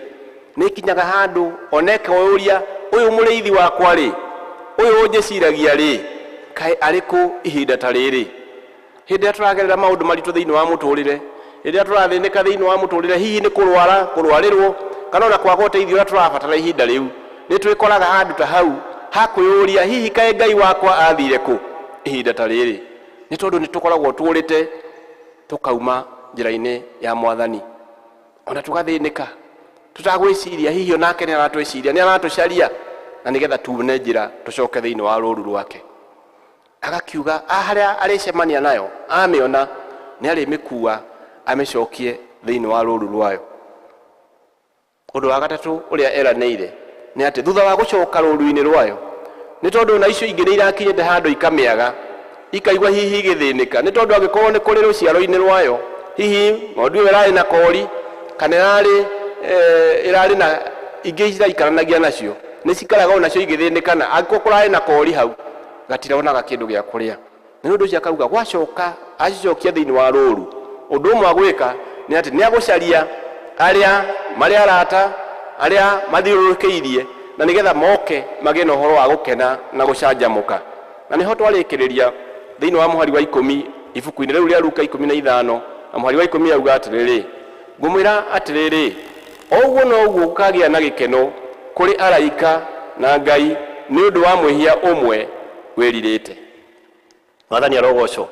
nĩ ĩkinyaga handũ ona ĩkoyũria, ũyũ mũrĩithi wakwa rĩ, ũyũ ũnjĩciragia rĩ, kaĩ arĩ kũ ihinda ta rĩrĩ? Hĩndĩ ĩrĩa tũragerera maũndũ maritũ thĩinĩ wa mũtũrĩre, hĩndĩ ĩrĩa tũrathĩnĩka thĩinĩ wa mũtũrĩre, hihi nĩ kũrwara, kũrwarĩrwo, kana ona kwaga ũteithio ũrĩa tũrabatara ihinda rĩu, nĩ twĩkoraga handũ ta hau ha kwĩyũria, hihi kaĩ Ngai wakwa athire kũ ihinda ta rĩrĩ? Nĩ tondũ nĩ tũkoragwo tũrĩte tũkauma njĩra-inĩ ya Mwathani, ona tũgathĩnĩka tũtagwĩciria hihi onake nĩ aratwĩciria, nĩ aratũcaria na nĩgetha tuone njĩra tũcoke thĩinĩ wa rũru rwake. Agakiuga harĩa arĩcemania nayo amĩona nĩ arĩmĩkua amĩcokie thĩinĩ wa rũru rwayo. Ũndũ wa gatatũ ũrĩa eranĩire nĩ atĩ thutha wa gũcoka rũru-inĩ rwayo, nĩ tondũ ona icio ingĩ nĩ irakinyĩte handũ ikamĩaga, ikaigua hihi igĩthĩnĩka, nĩ tondũ angĩkorwo nĩ kũrĩ rũciaro-inĩ rwayo, hihi ng'ondu ĩyo ĩrarĩ na kori kana ĩrarĩ na ingĩ ciraikaranagia nacio, nĩ cikaraga onacio igĩthĩnĩka, na angĩkorwo kũrarĩ na kori hau gatironaga kĩndũ gĩa kũrĩa. Nĩ ũndũ ũcio akauga gwacoka acicokia thĩinĩ wa rũru, ũndũ ũmwe agwĩka nĩ atĩ nĩ agũcaria arĩa marĩ arata, arĩa mathiũrũrũkĩirie, na nĩgetha moke magĩe na ũhoro wa gũkena na gũcanjamũka. Na nĩho twarĩkĩrĩria thĩinĩ wa mũhari wa 10 ibuku-inĩ rĩu rĩa Luka 15, na mũhari wa 10 auga atĩrĩrĩ, ngũmwĩra atĩrĩrĩ, o ũguo noguo gũkagĩa na gĩkeno kũrĩ araika na Ngai nĩ ũndũ wa mwĩhia ũmwe wĩrirĩte. Mwathani arogocwo.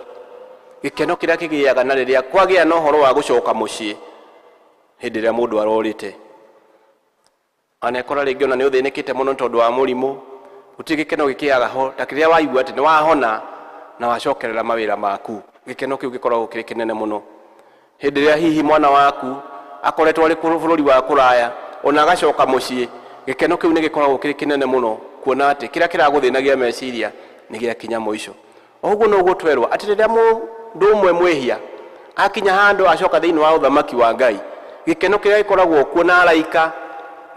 Gĩkeno kĩrĩa kĩgĩaga na rĩrĩa kwagĩa na ũhoro wa gũcoka mũciĩ hĩndĩ ĩrĩa mũndũ arorĩte. Anekora rĩngĩ ona nĩ ũthĩnĩkĩte mũno nĩ tondũ wa mũrimũ, Gũtirĩ gĩkeno gĩkĩaga ho ta kĩrĩa waigua atĩ nĩ wahona na wacokerera mawĩra maku. Gĩkeno kĩu gĩkoragwo kĩrĩ kĩnene mũno. Hĩndĩ ĩrĩa hihi mwana waku akoretwo arĩ bũrũri wa kũraya ona agacoka mũciĩ, gĩkeno kĩu nĩ gĩkoragwo kĩrĩ kĩnene mũno kuona atĩ kĩrĩa kĩragũthĩnagia meciria nĩ gĩakinya mũico. O ũguo noguo twerwo atĩ rĩrĩa mũndũ ũmwe mwĩhia akinya handũ acoka thĩinĩ wa ũthamaki wa Ngai, gĩkeno kĩrĩa gĩkoragwo kuo na araika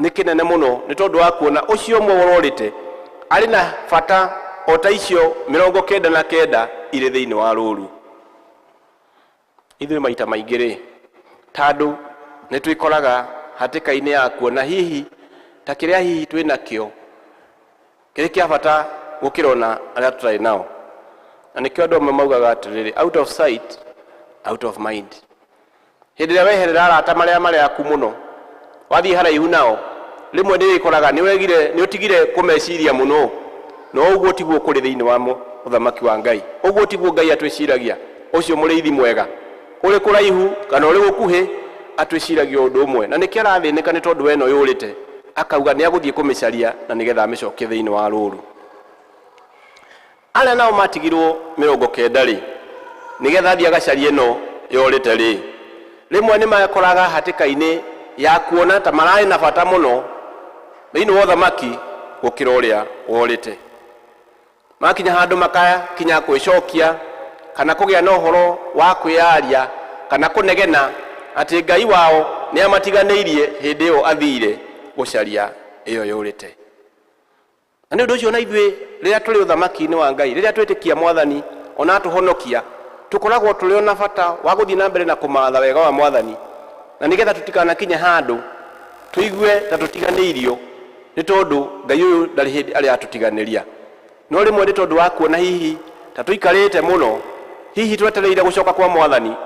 nĩ kĩnene mũno nĩ tondũ wa kuona ũcio ũmwe ũrorĩte arĩ na bata o ta icio 99 irĩ thĩinĩ wa rũru. Ithuĩ maita maingĩ rĩ, tondũ nĩ twĩkoraga hatĩka-inĩ ya kuona hihi ta kĩrĩa hihi twĩ nakĩo kĩrĩ kĩa bata gũkĩra ona arĩa tũtarĩ nao. Na nĩkĩo andũ amwe maugaga atĩrĩrĩ, out of sight, out of mind. Hĩndĩ ĩrĩa weherera arata marĩa marĩ aku mũno, wathiĩ haraihu nao, rĩmwe nĩ wĩkoraga nĩ ũtigire kũmeciria mũno. No ũguo tiguo kũrĩ thĩinĩ wa ũthamaki wa Ngai. Ũguo tiguo Ngai atwĩciragia. Ũcio mũrĩithi mwega, ũrĩ kũraihu kana ũrĩ gũkuhĩ, atwĩciragia ũndũ ũmwe. Na nĩkĩo arathĩnĩka nĩ tondũ we ĩno yũrĩte, akauga nĩ agũthiĩ kũmĩcaria na nĩgetha amĩcokie thĩinĩ wa rũru. Arĩa nao matigirwo 90 rĩ, nĩgetha athiĩ agacarie ĩno yorĩte rĩ, rĩmwe nĩ makoraga hatĩka-inĩ ya kuona ta mararĩ na bata mũno thĩinĩ wa ũthamaki gũkĩra ũrĩa worĩte. Makinya handũ makakinya kwĩcokia kana kũgĩa na ũhoro wa kwĩyaria kana kũnegena atĩ Ngai wao nĩ amatiganĩirie hĩndĩ ĩyo athire gũcaria ĩyo yũrĩte. Na nĩ ũndũ ũcio na ithuĩ rĩrĩa tũrĩ ũthamaki-inĩ wa Ngai, rĩrĩa twĩtĩkia Mwathani ona atũhonokia, tũkoragwo tũrĩ ona bata wa gũthiĩ na mbere na kũmatha wega wa Mwathani, na nĩgetha tũtikanakinye handũ tũigue ta tũtiganĩirio nĩ tondũ Ngai ũyũ ndarĩ hĩndĩ arĩ atũtiganĩria. No rĩmwe nĩ tondũ wa kuona hihi ta tũikarĩte mũno, hihi twetereire gũcoka kwa Mwathani,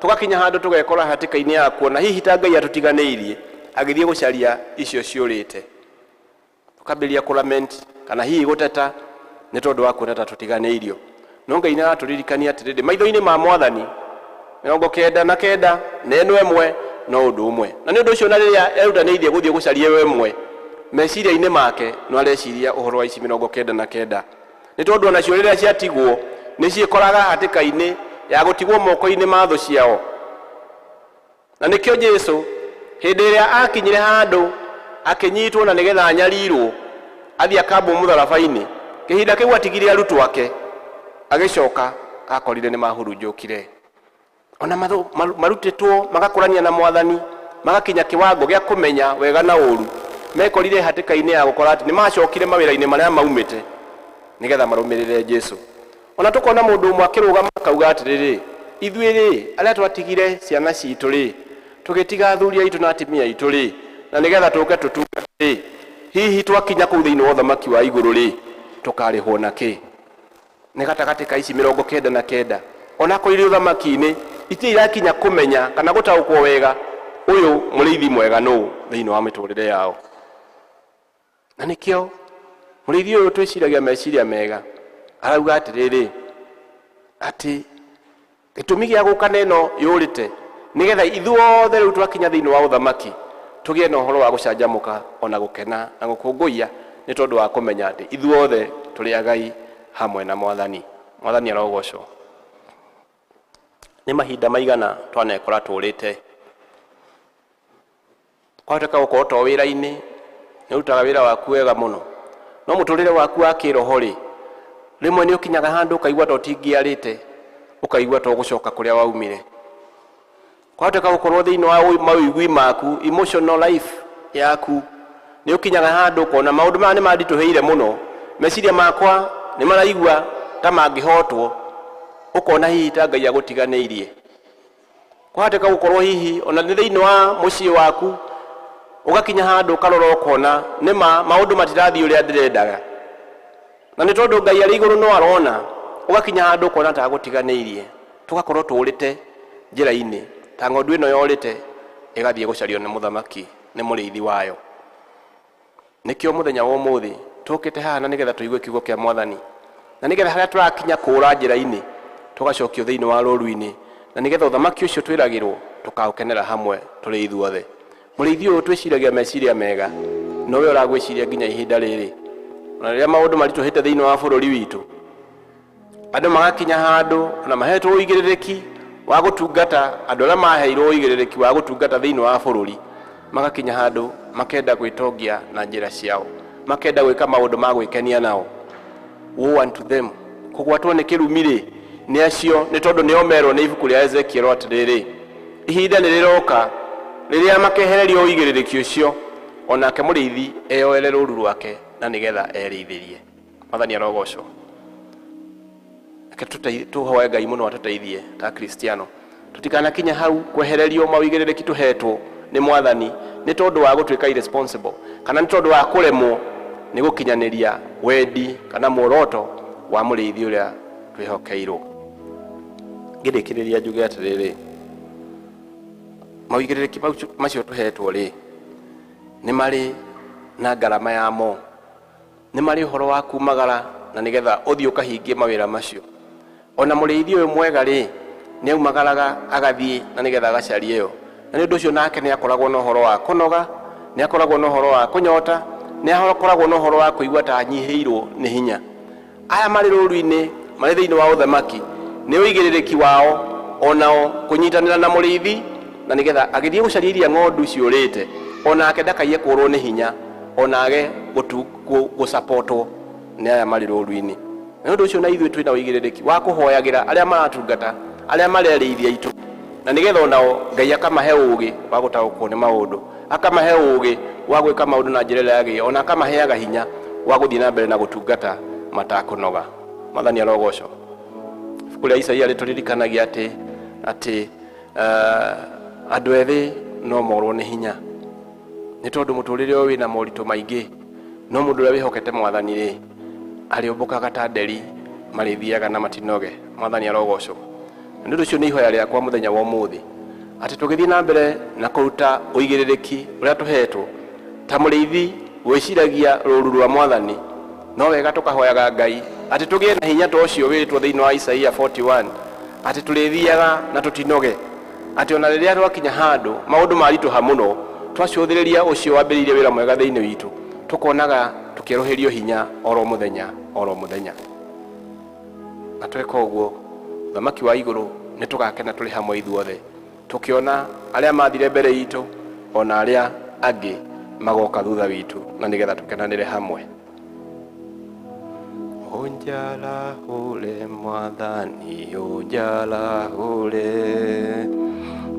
tũgakinya handũ tũgekora hatĩka-inĩ ya kuona hihi ta Ngai atũtiganĩirie agĩthiĩ gũcaria icio ciũrĩte. Tũkambĩrĩria kũlament kana hihi gũteta nĩ tondũ wa kuona ta tũtiganĩirio. No Ngai nĩ aratũririkania atĩrĩrĩ, maitho-inĩ ma Mwathani 99 na ĩno ĩmwe no ũndũ ũmwe. Na nĩ ũndũ ũcio na rĩrĩa erutanĩirie gũthiĩ gũcaria ĩyo ĩmwe, meciria-inĩ make no areciria ũhoro wa ici 99. Nĩ tondũ onacio rĩrĩa ciatigwo nĩ ciĩkoraga hatĩka-inĩ ya gũtigwo moko-inĩ ma thũ ciao. Na nĩkĩo Jesũ hĩndĩ ĩrĩa akinyire handũ akĩnyitwo na nĩgetha anyarirwo athiĩ akambwo mũtharaba-inĩ, kĩhinda kĩu atigire arutwo ake, agĩcoka akorire nĩ mahurunjũkire. Ona marutĩtwo magakũrania na Mwathani, magakinya kĩwango gĩa kũmenya wega na ũru, mekorire hatĩka-inĩ ya gũkora atĩ nĩ macokire mawĩra-inĩ marĩa maumĩte nĩgetha marũmĩrĩre Jesũ. Ona tũkona mũndũ ũmwe akĩrũgama akauga atĩrĩrĩ, ithuĩ rĩ, arĩa twatigire ciana citũ rĩ, tũgĩtiga athuri aitũ na atumia aitũ rĩ, na nĩgetha tũke tũtungate rĩ, hihi twakinya kũu thĩinĩ wa ũthamaki wa igũrũ rĩ, tũkarĩhwo na kĩ? Nĩ gatagatĩ ka ici 99, onakorwo irĩ ũthamaki-inĩ, itirĩ irakinya kũmenya kana gũtaũkwo wega ũyũ mũrĩithi mwega nũ thĩinĩ wa mĩtũrĩre yao. Na nĩkĩo mũrĩithi ũyũ twĩciragia meciria mega arauga atĩrĩrĩ, atĩ gĩtũmi gĩa gũka na ĩno yũrĩte nĩgetha ithuothe rĩu twakinya thĩinĩ wa ũthamaki tũgĩe na ũhoro wa gũcanjamũka ona gũkena na gũkũngũiya nĩ tondũ wa kũmenya atĩ ithuothe tũrĩ agai hamwe na Mwathani. Mwathani arogocwo. Nĩ mahinda maigana twanekora tũrĩte? Kwahoteka gũkorwo to wĩra-inĩ, nĩ ũrutaga wĩra waku wega mũno, no mũtũrĩre waku wa kĩroho rĩ, rĩmwe nĩ ũkinyaga handũ ũkaigua ta ũtingĩarĩte, ũkaigua ta ũgũcoka kũrĩa waumire. Kwahoteka gũkorwo thĩinĩ wa mawĩigwi maku, emotional life yaku, nĩ ũkinyaga handũ ũkona maũndũ maya nĩ manditũhĩire mũno, meciria makwa nĩ maraigua ta mangĩhotwo, ũkona hihi ta Ngai agũtiganĩirie. Kwahoteka gũkorwo hihi ona nĩ thĩinĩ wa mũciĩ waku, ũgakinya handũ ũkarora ũkona nĩma maũndũ matirathiĩ ũrĩa ndĩrendaga, na nĩ tondũ Ngai arĩ igũrũ no arona, ũgakinya handũ ũkona ta agũtiganĩirie. Tũgakorwo tũrĩte njĩra-inĩ ta ng'ondu ĩno yorĩte ĩgathiĩ gũcario nĩ mũthamaki, nĩ mũrĩithi wayo. Nĩkĩo mũthenya wa ũmũthĩ tũkĩte haha na nĩgetha tũigue kiugo kĩa Mwathani, na nĩgetha harĩa tũrakinya kũũra njĩra-inĩ tũgacokio thĩinĩ wa rũru-inĩ, na nĩgetha ũthamaki ũcio twĩragĩrwo tũkaũkenera hamwe tũrĩ ithuothe. Mũrĩithi ũyũ twĩciragia meciria mega, nowe ũragwĩciria nginya ihinda rĩrĩ. Ona rĩrĩa maũndũ maritũhĩte thĩinĩ wa bũrũri witũ, andũ magakinya handũ ona mahetwo ũigĩrĩrĩki wa gũtungata, andũ arĩa maheirwo ũigĩrĩrĩki wa gũtungata thĩinĩ wa bũrũri magakinya handũ makenda gwĩtongia na njĩra ciao, makenda gwĩka maũndũ ma gwĩkenia nao. Woe unto them, kũgwatwo nĩ kĩrumi rĩ nĩ acio, nĩ tondũ nĩo merwo nĩ ibuku rĩa Ezekiel atĩrĩrĩ, ihinda nĩ rĩroka rĩrĩa makehererio ũigĩrĩrĩki ũcio, onake mũrĩithi eyoere rũru rwake na nĩgetha erĩithĩrie. Mwathani arogocwo. Reke tũhoe Ngai mũno atũteithie ta Kristiano, tũtikanakinye hau kwehererio mawĩigĩrĩrĩki tũhetwo nĩ Mwathani nĩ tondũ wa gũtuĩka irresponsible, kana nĩ tondũ wa kũremwo nĩ gũkinyanĩria wendi kana muoroto wa mũrĩithi ũrĩa twĩhokeirwo. Ngĩrĩkĩrĩria njuge atĩrĩrĩ, mawĩigĩrĩrĩki macio tũhetwo rĩ, nĩ marĩ na ngarama yamo, nĩ marĩ ũhoro wa kumagara na nĩgetha ũthiĩ ũkahingie mawĩra macio. Ona mũrĩithi ũyũ mwega rĩ, nĩ aumagaraga agathiĩ na nĩgetha agacarie ĩyo, na nĩ ũndũ ũcio nake nĩ akoragwo na ũhoro wa kũnoga, nĩ akoragwo na ũhoro wa kũnyota, nĩ akoragwo na ũhoro wa kũigua ta anyihĩirwo nĩ hinya. Aya marĩ rũru-inĩ, marĩ thĩinĩ wa ũthamaki, nĩ ũigĩrĩrĩki wao onao kũnyitanĩra na mũrĩithi na nĩgetha agĩthiĩ gũcaria iria ng'ondu ciũrĩte, onake ndakaiye kũrwo nĩ hinya, onage gũcapotwo nĩ aya marĩ rũru-inĩ. Na nĩ ũndũ ũcio na ithuĩ twĩna ũigĩrĩrĩki wa kũhoyagĩra arĩa maratungata, arĩa marerĩithia aitũ, na nĩgetha onao Ngai akamahe ũũgĩ wa gũtaũkwo nĩ maũndũ, akamahe ũũgĩ wa gwĩka maũndũ na njĩra ĩrĩa yagĩrĩire, ona akamaheaga hinya wa gũthiĩ na mbere na gũtungata matakũnoga. Mwathani arogocwo. Ibuku rĩa Isaia rĩtũririkanagia atĩ andũ ethĩ no morwo nĩ hinya, nĩ tondũ mũtũrĩre ũyũ wĩna moritũ maingĩ, no mũndũ ũrĩa wĩhokete Mwathani rĩ, arĩũmbũkaga ta nderi, marĩthiaga na matinoge. Mwathani arogocwo. Na nĩ ũndũ ũcio nĩ ihoya rĩakwa mũthenya wa ũmũthĩ atĩ tũgĩthiĩ na mbere na kũruta ũigĩrĩrĩki ũrĩa tũhetwo ta mũrĩithi wĩciragia rũru rwa Mwathani, no wega tũkahoyaga Ngai atĩ tũgĩe na hinya ta ũcio wĩrĩtwo thĩinĩ wa Isaia 41, atĩ tũrĩthiaga na tũtinoge, atĩ ona rĩrĩa twakinya handũ maũndũ maritũha mũno, twacũthĩrĩria ũcio wambĩrĩirie wĩra mwega thĩinĩ witũ, tũkonaga tũkĩerũhĩrio hinya oro mũthenya oro mũthenya. Na tweka ũguo, ũthamaki wa igũrũ nĩ tũgakena tũrĩ hamwe ithuothe, tũkĩona arĩa mathire mbere itũ ona arĩa angĩ magoka thutha witũ, na nĩgetha tũkenanĩre hamwe. Ũnjarahũre Mwathani, ũnjarahũre,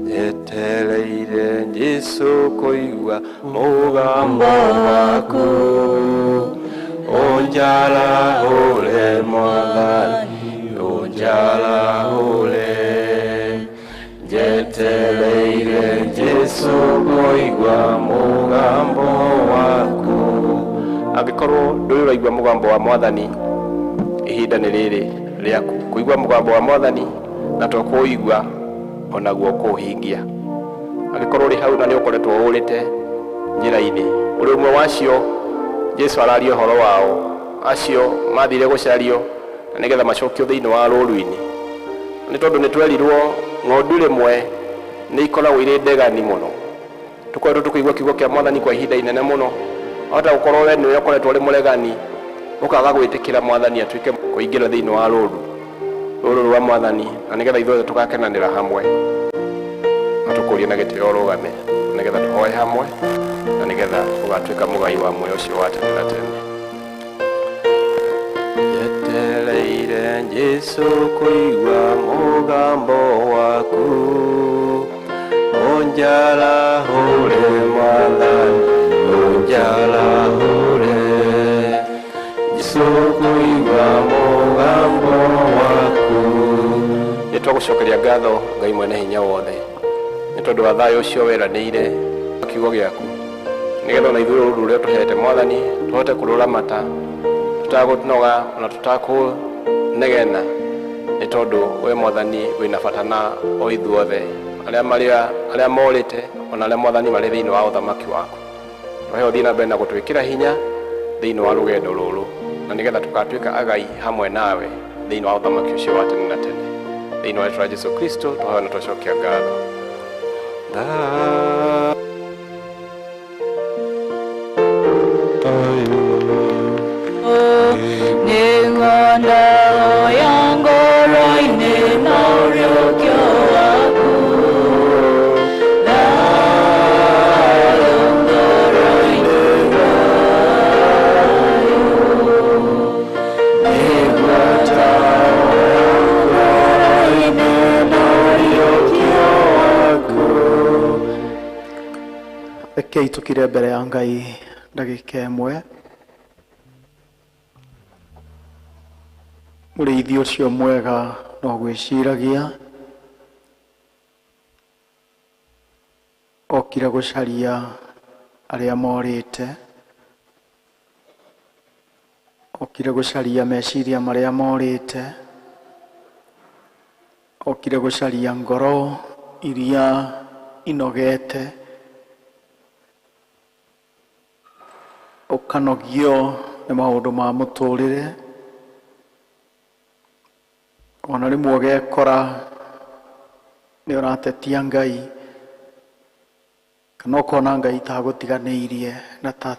njetereire Jesũ kũigua mũgambo waku. Ũnjarahũre Mwathani, ũnjarahũre, njetereire Jesũ kũigua mũgambo waku. Angĩkorwo ndũrĩ ũraigua mũgambo wa Mwathani, ihinda nĩ rĩrĩ rĩaku kũigua mũgambo wa Mwathani, na to kũũigua onaguo kũũhingia. Angĩkorwo ũrĩ hau na nĩ ũkoretwo ũrĩte njĩra-inĩ, ũrĩ ũmwe wacio Jesũ araria ũhoro wao, acio mathire gũcario na nĩgetha macokio thĩinĩ wa rũru-inĩ. Nĩ tondũ nĩ twerirwo ng'ondu rĩmwe nĩ ikoragwo irĩ ndegani mũno. Tũkoretwo tũkĩigua kiugo kĩa Mwathani kwa ihinda inene mũno, wahota gũkorwo we nĩwe ũkoretwo ũrĩ mũregani, ũkaga gwĩtĩkĩra Mwathani atuĩke kũingĩra thĩinĩ wa rũru rũrũ rwa Mwathani, na nĩgetha ithuothe tũgakenanĩra hamwe. Na tũkũrie na gĩtĩo ũrũgame, na nĩgetha tũhoe hamwe, na nĩgetha ũgatuĩka mũgai wa muoyo ũcio wa tene na tene. Njetereire Jesũ kũigua mũgambo waku, ũnjarahũre Mwathani, ũnjarahũre, Jesũ kũigua mũgambo waku. Nĩ twagũcokeria ngatho Ngai mwene hinya wothe, nĩ tondũ wa thayũ ũcio weranĩire kiugo gĩaku, nĩgetha ona ithuĩ rũru rũrĩa ũtũhete Mwathani tũhote kũrũramata tũtagũnoga ona tũtakũnegena, nĩ tondũ we Mwathani wĩna bata na o ithuothe arĩa morĩte ona arĩa Mwathani marĩ thĩinĩ wa ũthamaki waku. Tũhe ũthiĩ na mbere na gũtwĩkĩra hinya thĩinĩ wa rũgendo rũrũ, na nĩgetha tũgatuĩka agai hamwe nawe thĩinĩ wa ũthamaki ũcio wa tene na tene. Thĩinĩ wa rĩĩtwa rĩa Jesũ Kristo tũhoya na twacokia ngatho. Rekei tũkire mbere ya Ngai ndagĩka ĩmwe. Mũrĩithi ũcio mwega no gwĩciragia okire gũcaria arĩa morĩte, okire gũcaria meciria marĩa morĩte, okire gũcaria ngoro iria inogete, ũkanogio nĩ maũndũ ma mũtũrĩre, ona rĩmwe ũgekora nĩ ũratetia Ngai kana ũkona Ngai ta agũtiganĩirie na ta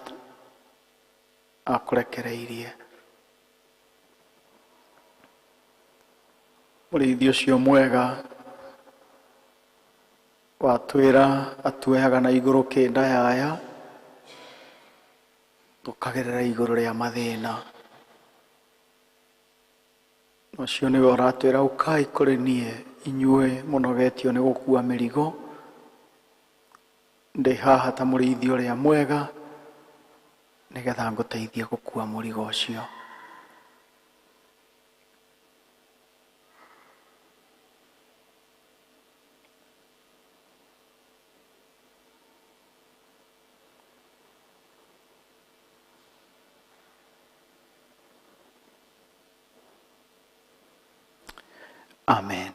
akũrekereirie. Mũrĩithi ũcio mwega watwĩra atuoyaga na igũrũ kĩndayaya tũkagerera igũrũ rĩa mathĩna. Ũcio nĩwe ũratwĩra ũkai kũrĩ niĩ inyuĩ mũnogetio nĩ gũkua mĩrigo, ndĩ haha ta mũrĩithi ũrĩa mwega nĩgetha ngũteithie gũkua mũrigo ũcio. Amen.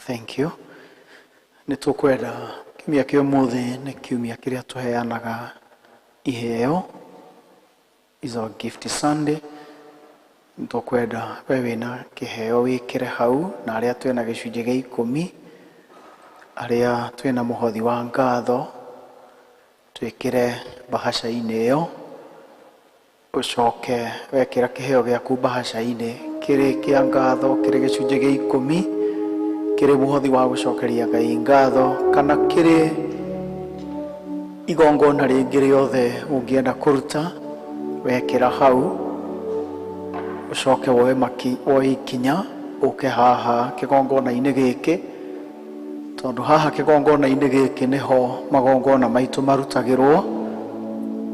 Thank you. Nĩ tũkwenda kiumia kĩa ũmũthĩ nĩ kiumia kĩrĩa tũheanaga iheo, is our gift Sunday. Nĩ tũkwenda we wĩna kĩheo wĩkĩre hau, na arĩa twĩna gĩcunjĩ gĩa ikũmi, arĩa twĩna mũhothi wa ngatho twĩkĩre mbahaca-inĩ ĩyo, ũcoke wekĩra kĩheo gĩaku mbahaca-inĩ kĩrĩ kĩa ngatho, kĩrĩ gĩcunjĩ gĩa ikũmi, kĩrĩ mũhothi wa gũcokeria Ngai ngatho, kana kĩrĩ igongona rĩngĩ rĩothe ũngĩenda kũruta, wekĩra hau, ũcoke woe woe ikinya ũke haha kĩgongona-inĩ gĩkĩ, tondũ haha kĩgongona-inĩ gĩkĩ nĩho magongona maitũ marutagĩrwo,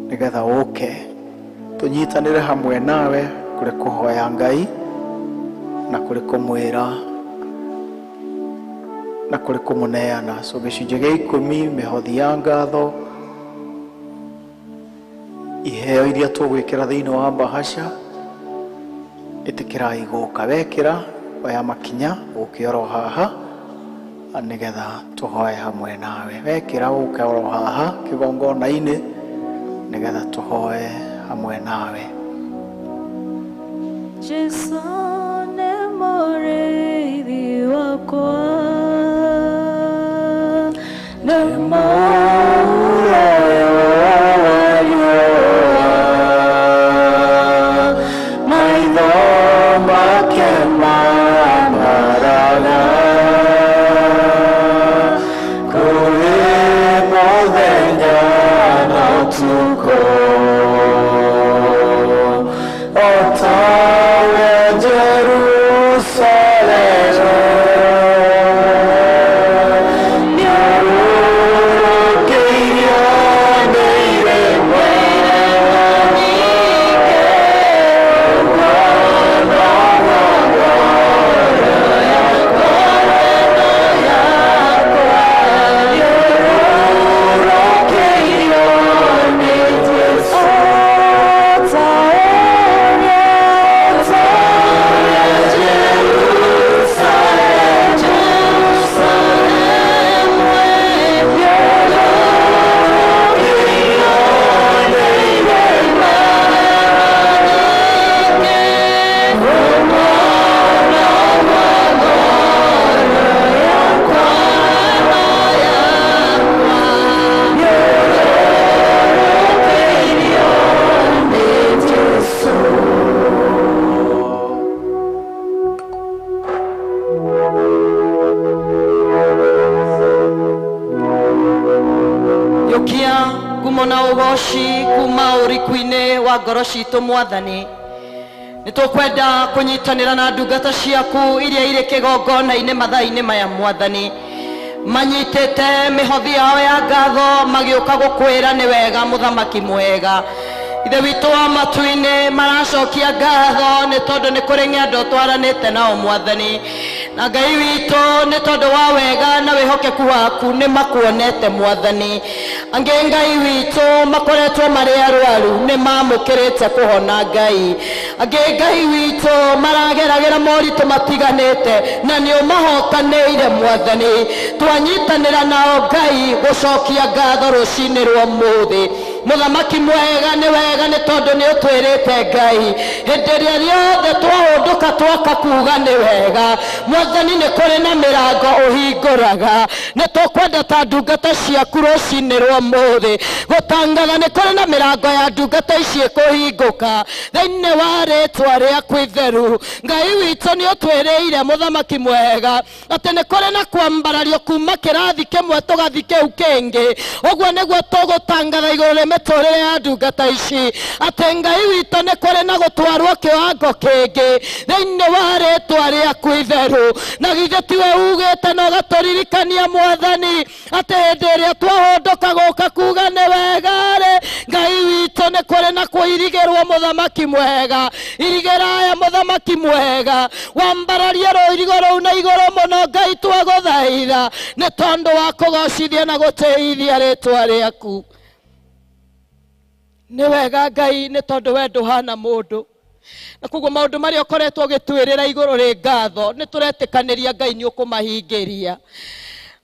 nĩgetha ũke tũnyitanĩre hamwe nawe kũrĩ kũhoya Ngai na kũrĩ kũmwĩra na kũrĩ kũmũneana. So gĩcunjĩ gĩa ikũmi, mĩhothi ya ngatho, iheo iria tũgwĩkĩra thĩinĩ wa mbahaca, ĩtĩkĩrai gũka. Wekĩra oya makinya ũke oro haha nĩgetha tũhoe hamwe nawe. Wekĩra ũke oro haha kĩgongona-inĩ nĩgetha tũhoe hamwe nawe. Jesu nĩ mũrĩithi wakwa, nĩ muoyo wa riũa, maitho make mamaraga kũrĩ mũthenya na ũtukũ, o ta ũrĩa Jerusalemu nĩũrũkĩirio nĩ irĩma, Yũkia ngumo na ũgoci kuma ũriku-inĩ wa ngoro citũ mwathani. Nĩ tũkwenda kũnyitanĩra na ndungata ciaku iria irĩ kĩgongona-inĩ mathaa-inĩ maya mwathani. Manyitĩte mĩhothi yao ya ngatho magĩũka gũkwĩra nĩ wega mũthamaki mwega. Ithe witũ wa matu-inĩ, maracokia ngatho nĩ tondũ nĩ kũrĩ ng'endo twaranĩte nao Mwathani. Na Ngai witũ, nĩ tondũ wa wega na wĩhokeku waku nĩ makuonete Mwathani. Angĩ, Ngai witũ, makoretwo marĩ arwaru, nĩ mamũkĩrĩte kũhona Ngai. Angĩ, Ngai witũ, marageragĩra moritũ matiganĩte na nĩ ũmahotanĩire Mwathani. Twanyitanĩra nao Ngai gũcokia ngatho rũcinĩ rwa ũmũthĩ. Mũthamaki mwega, nĩ wega nĩ tondũ nĩ ũtwĩrĩte Ngai, hĩndĩ ĩrĩa rĩothe twahũndũka twaka kuga nĩ wega Mwathani, nĩ kũrĩ na mĩrango ũhingũraga. Nĩ tũkwenda ta ndungata ciaku rũcinĩ rwa ũmũthĩ gũtangatha nĩ kũrĩ na mĩrango ya ndungata ici ĩkũhingũka thĩinĩ wa rĩtwa rĩaku itheru. Ngai witũ, nĩ ũtwĩrĩire mũthamaki mwega atĩ nĩ kũrĩ na kwambarario kuma kĩrathi kĩmwe tũgathi kĩu kĩngĩ. Ũguo nĩguo tũgũtangatha igũrũ rĩa mĩtũrĩre ya ndungata ici, atĩ Ngai witũ, nĩ kũrĩ na gũtwarwo kĩwango kĩngĩ thĩinĩ wa rĩtwa rĩaku itheru. Na githĩ tiwe ugĩte na ũgatũririkania Mwathani, atĩ hĩndĩ ĩrĩa twahũndũka gũka kuga nĩ wega-rĩ, Ngai witũ, nĩ kũrĩ na kũirigĩrwo. Mũthamaki mwega, irigĩra aya. Mũthamaki mwega, wambararie rũirigo rũu na igũrũ mũno. Ngai, twagũthaitha nĩ tondũ wa kũgocithia na gũtĩithia rĩtwa rĩaku. Nĩ wega Ngai, nĩ tondũ we ndũhana mũndũ, na koguo maũndũ marĩa ũkoretwo ũgĩtwĩrĩra igũrũ rĩ ngatho, nĩ tũretĩkanĩria Ngai nĩ ũkũmahingĩria.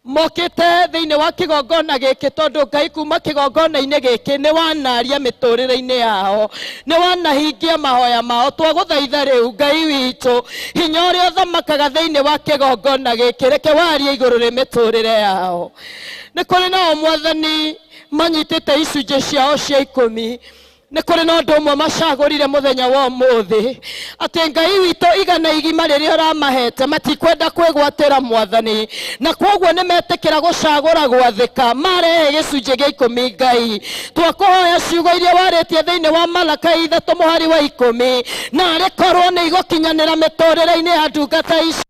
Mokĩte thĩinĩ wa kĩgongona gĩkĩ tondũ Ngai, kuma kĩgongona-inĩ gĩkĩ nĩ wanaria mĩtũrĩre-inĩ yao, nĩ wanahingia mahoya mao. Twagũthaitha rĩu, Ngai witũ, hinya ũrĩa ũthamakaga thĩinĩ wa kĩgongona gĩkĩ, reke warie igũrũ rĩ mĩtũrĩre yao. Nĩ kũrĩ nao Mwathani manyitĩte icunjĩ ciao cia 10. Nĩ kũrĩ na ũndũ ũmwe macagũrire mũthenya wa ũmũthĩ, atĩ Ngai witũ, igana igima rĩrĩa ũramahete matikwenda kwĩgwatĩra Mwathani, na kwoguo nĩ metĩkĩra gũcagũra gwathĩka marehe gĩcunjĩ gĩa 10. Ngai, twakũhoya ciugo iria warĩtie thĩinĩ wa Malakai 3 mũhari wa 10, na arĩ korwo nĩ igũkinyanĩra mĩtũrĩre-inĩ ya ndungata ici,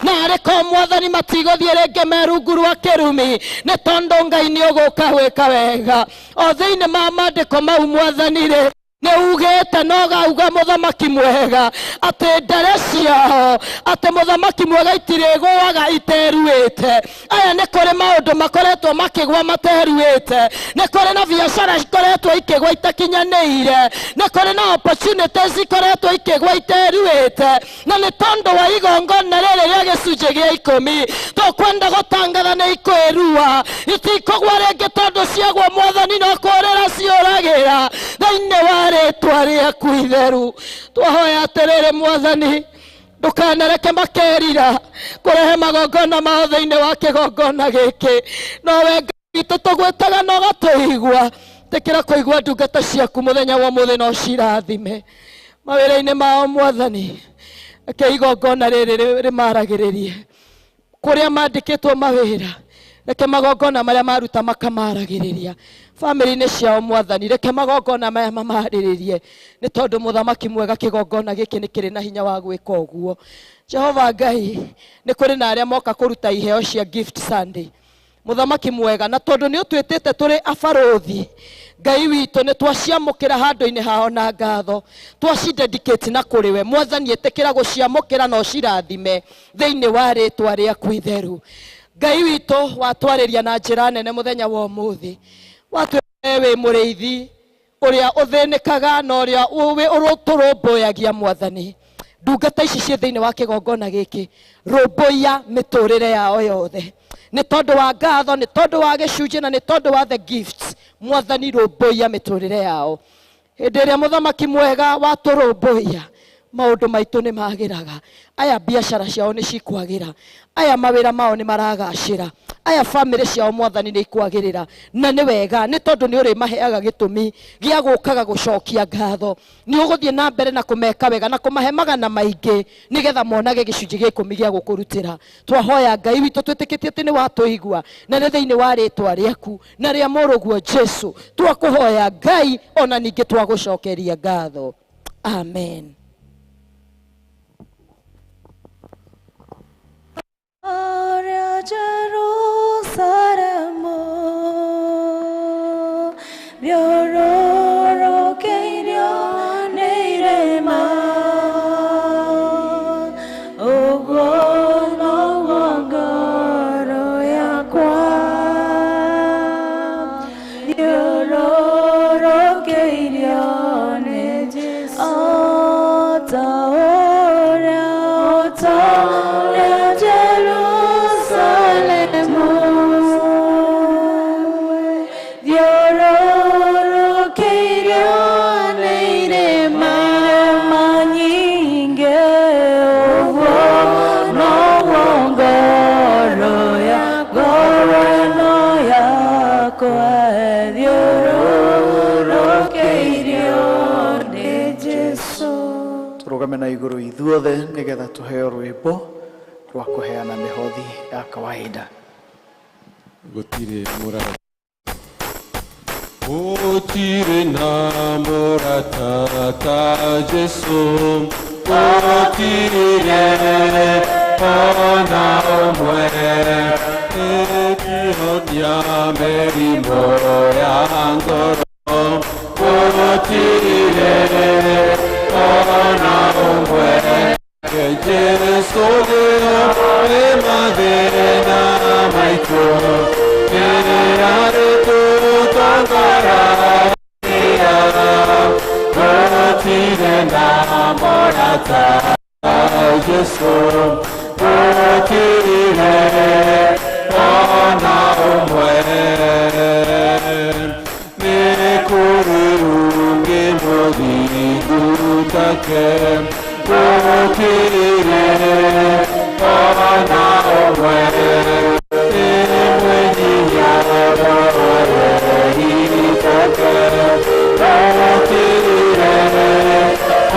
na arĩ korwo Mwathani matigũthiĩ rĩngĩ me rungu rwa kĩrumi, nĩ tondũ Ngai nĩ ũgũka gwĩka wega. O thĩinĩ ma maandĩko mau Mwathani rĩ, nĩ ugĩte na ũgauga, mũthamaki mwega, atĩ ndare ciao, atĩ mũthamaki mwega, itirĩgũaga iteruĩte. Aya nĩ kũrĩ maũndũ makoretwo makĩgwa materuĩte, nĩ kũrĩ na biacara cikoretwo ikĩgwa itakinyanĩire, nĩ kũrĩ na opportunities ikoretwo ikĩgwa iteruĩte, na nĩ tondũ wa igongona rĩrĩ rĩa gĩcunjĩ gĩa 10, tũkwenda gũtangatha nĩ ikwĩrua, itikũgwa rĩngĩ, tondũ ciagwa Mwathani no kũrĩra ciũragĩra thĩinĩ wa rĩtwa rĩaku itheru. Twahoya atĩrĩrĩ Mwathani, ndũkanareke makerira kũrehe magongona mao thĩinĩ wa kĩgongona gĩkĩ. Nowe Ngai witũ tũgwĩtaga na ũgatũigua. Tĩkĩra kũigua ndungata ciaku mũthenya wa ũmũthĩ na ũcirathime mawĩra-inĩ mao Mwathani. Reke igongona rĩrĩ rĩmaragĩrĩrie kũrĩa mandĩkĩtwo mawĩra. Reke magongona marĩa maruta makamaragĩrĩria bamĩrĩ-inĩ ciao Mwathani. Reke magongona maya mamarĩrĩrie, nĩ tondũ mũthamaki mwega, kĩgongona gĩkĩ nĩ kĩrĩ na hinya wa gwĩka ũguo. Jehova Ngai, nĩ kũrĩ na arĩa moka kũruta iheo cia Gift Sunday, mũthamaki mwega, na tondũ nĩ ũtwĩtĩte tũrĩ abarũthi, Ngai witũ, nĩ twaciamũkĩra handũ-inĩ hao na ngatho, twacidedicate na kũrĩ we Mwathani. Ĩtĩkĩra gũciamũkĩra na ũcirathime thĩinĩ wa rĩtwa rĩaku itheru. Ngai witũ, watwarĩria na njĩra nene mũthenya wa ũmũthĩ. Watwĩra wĩ mũrĩithi ũrĩa ũthĩnĩkaga na ũrĩa ũtũrũmbũyagia. Mwathani, ndungata ici ciĩ thĩinĩ wa kĩgongona gĩkĩ, rũmbũiya mĩtũrĩre yao yothe, nĩ tondũ wa ngatho, nĩ tondũ wa gĩcunjĩ, na nĩ tondũ wa the gifts. Mwathani, rũmbũiya mĩtũrĩre yao. Hĩndĩ ĩrĩa mũthamaki mwega watũrũmbũiya, maũndũ maitũ nĩ magĩraga. Aya biacara ciao nĩ cikwagĩra, aya mawĩra mao nĩ maragacĩra, aya bamĩrĩ ciao Mwathani nĩ ikwagĩrĩra. Na nĩ wega, nĩ tondũ nĩ ũrĩmaheaga gĩtũmi gĩa gũkaga gũcokia ngatho. Nĩ ũgũthiĩ na mbere na kũmeka wega na kũmahe magana maingĩ, nĩgetha monage gĩcunjĩ gĩa 10 gĩa gũkũrutĩra. Twahoya, Ngai witũ, twĩtĩkĩtie atĩ nĩ watũigua, na nĩ thĩinĩ wa rĩtwa rĩaku na rĩa mũrũguo Jesu twakũhoya, Ngai, ona ningĩ twagũcokeria ngatho. Amen. Arĩa Jerusalem. Thiũrũrũkĩirio nĩ irĩma, ũguo noguo ngoro yakwa thiũrũrũkĩirio nĩ Jesũ. O ta ũrĩa, o ta ũrĩa Jerusalemu thiũrũrũkĩirio nĩ irĩma nyingĩ, ũguo noguo ngoro ngoro ĩno yakwa thiũrũrũkĩirio nĩ Jesũ. Tũrũgame na igũrũ ithuothe nĩgetha tũheo rwĩmbo rwa kũheana mĩhothi ya kawaida. Gũtirĩ mũrata, gũtirĩ na mũrata ta Jesũ, gũtirĩ ona ũmwe ĩkĩhonia mĩrimũ ya ngoro, gũtirĩ ona ũmwe. Jesũ nĩoĩ mathĩna maitũ, nĩarĩtũtongoragia, gũtirĩ na mũrata Jesũ, gũtirĩ ona ũmwe. Nĩ kũrĩ ũngĩ mũthingu take, gũtirĩ ona ũmwe. Nĩ mwĩnyihia take, gũtirĩ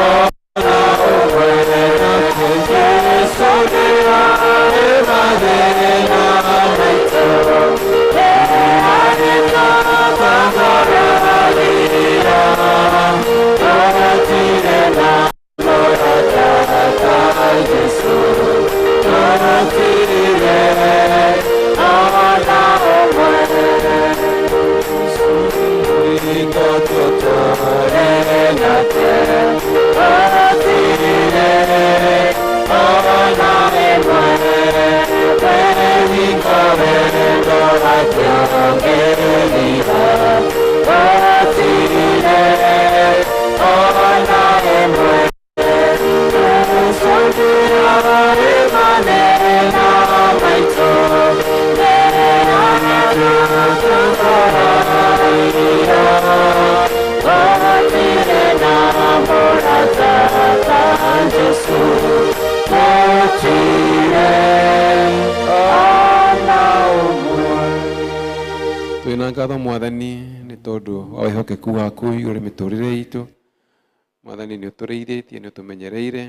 ona ũmwe. Nake Jesũ nĩoĩ mathĩna maitũ, nĩarĩtũtongoragia, gũtirĩ na mũrata ta Jesũ, gũtirĩ ona ũmwe. Hingo tũtũre nake, gũtirĩ ona ĩmwe. Hingo wendo wake ũngĩthira, gũtirĩ ona ĩmwe. Jesũ nĩoĩ mathĩna maitũ, nĩarĩtũtongoragia, gũtirĩ na mũrata ta Jesũ, gũtirĩ ona ũmwe. Twĩna ngatho Mwathani nĩ tondũ wa wĩhokeku waku igũrũ mĩtũrĩre itũ. Mwathani nĩ ũtũrĩithĩtie, nĩ ũtũmenyereire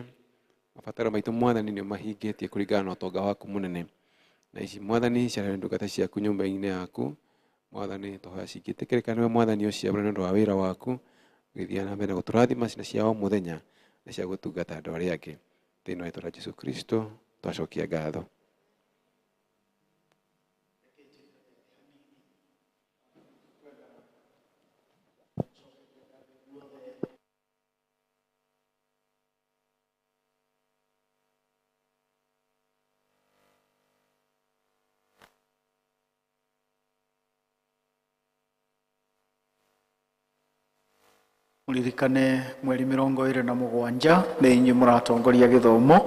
mabataro maitũ, Mwathani nĩ ũmahingĩtie kũringana na ũtonga waku mũnene. Na ici Mwathani ciarĩ ndungata ciaku nyũmba-inĩ yaku, Mwathani tũhoya cingĩtĩkĩrĩka nĩwe Mwathani ũciamũre nĩ ũndũ wa wĩra waku, ũgĩthiĩ na mbere na gũtũrathima ciana cia o mũthenya na cia gũtungata andũ arĩa angĩ. Thĩinĩ wa rĩĩtwa rĩa Jesũ Kristo twacokia ngatho. Mũririkane mweri 27 nĩ inyuĩ mũratongoria gĩthomo,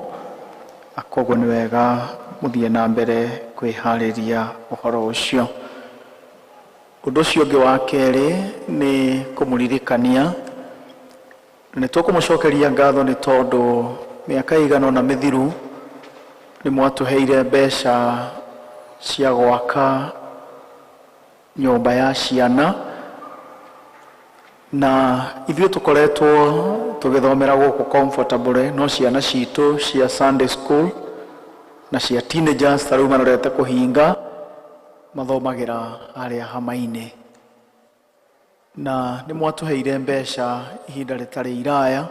na koguo nĩ wega mũthiĩ na mbere kwĩharĩria ũhoro ũcio. Ũndũ ũcio ũngĩ wa kerĩ nĩ kũmũririkania nĩ tũkũmũcokeria ngatho nĩ tondũ mĩaka ĩigana ũna mĩthiru nĩ mwatũheire mbeca cia gwaka nyũmba ya ciana, na ithuĩ tũkoretwo tũgĩthomera gũkũ comfortable, no ciana citũ cia Sunday school na cia teenagers ta rĩu marorete kũhinga mathomagĩra harĩa hama-inĩ. Na nĩ mwatũheire mbeca ihinda rĩtarĩ iraya.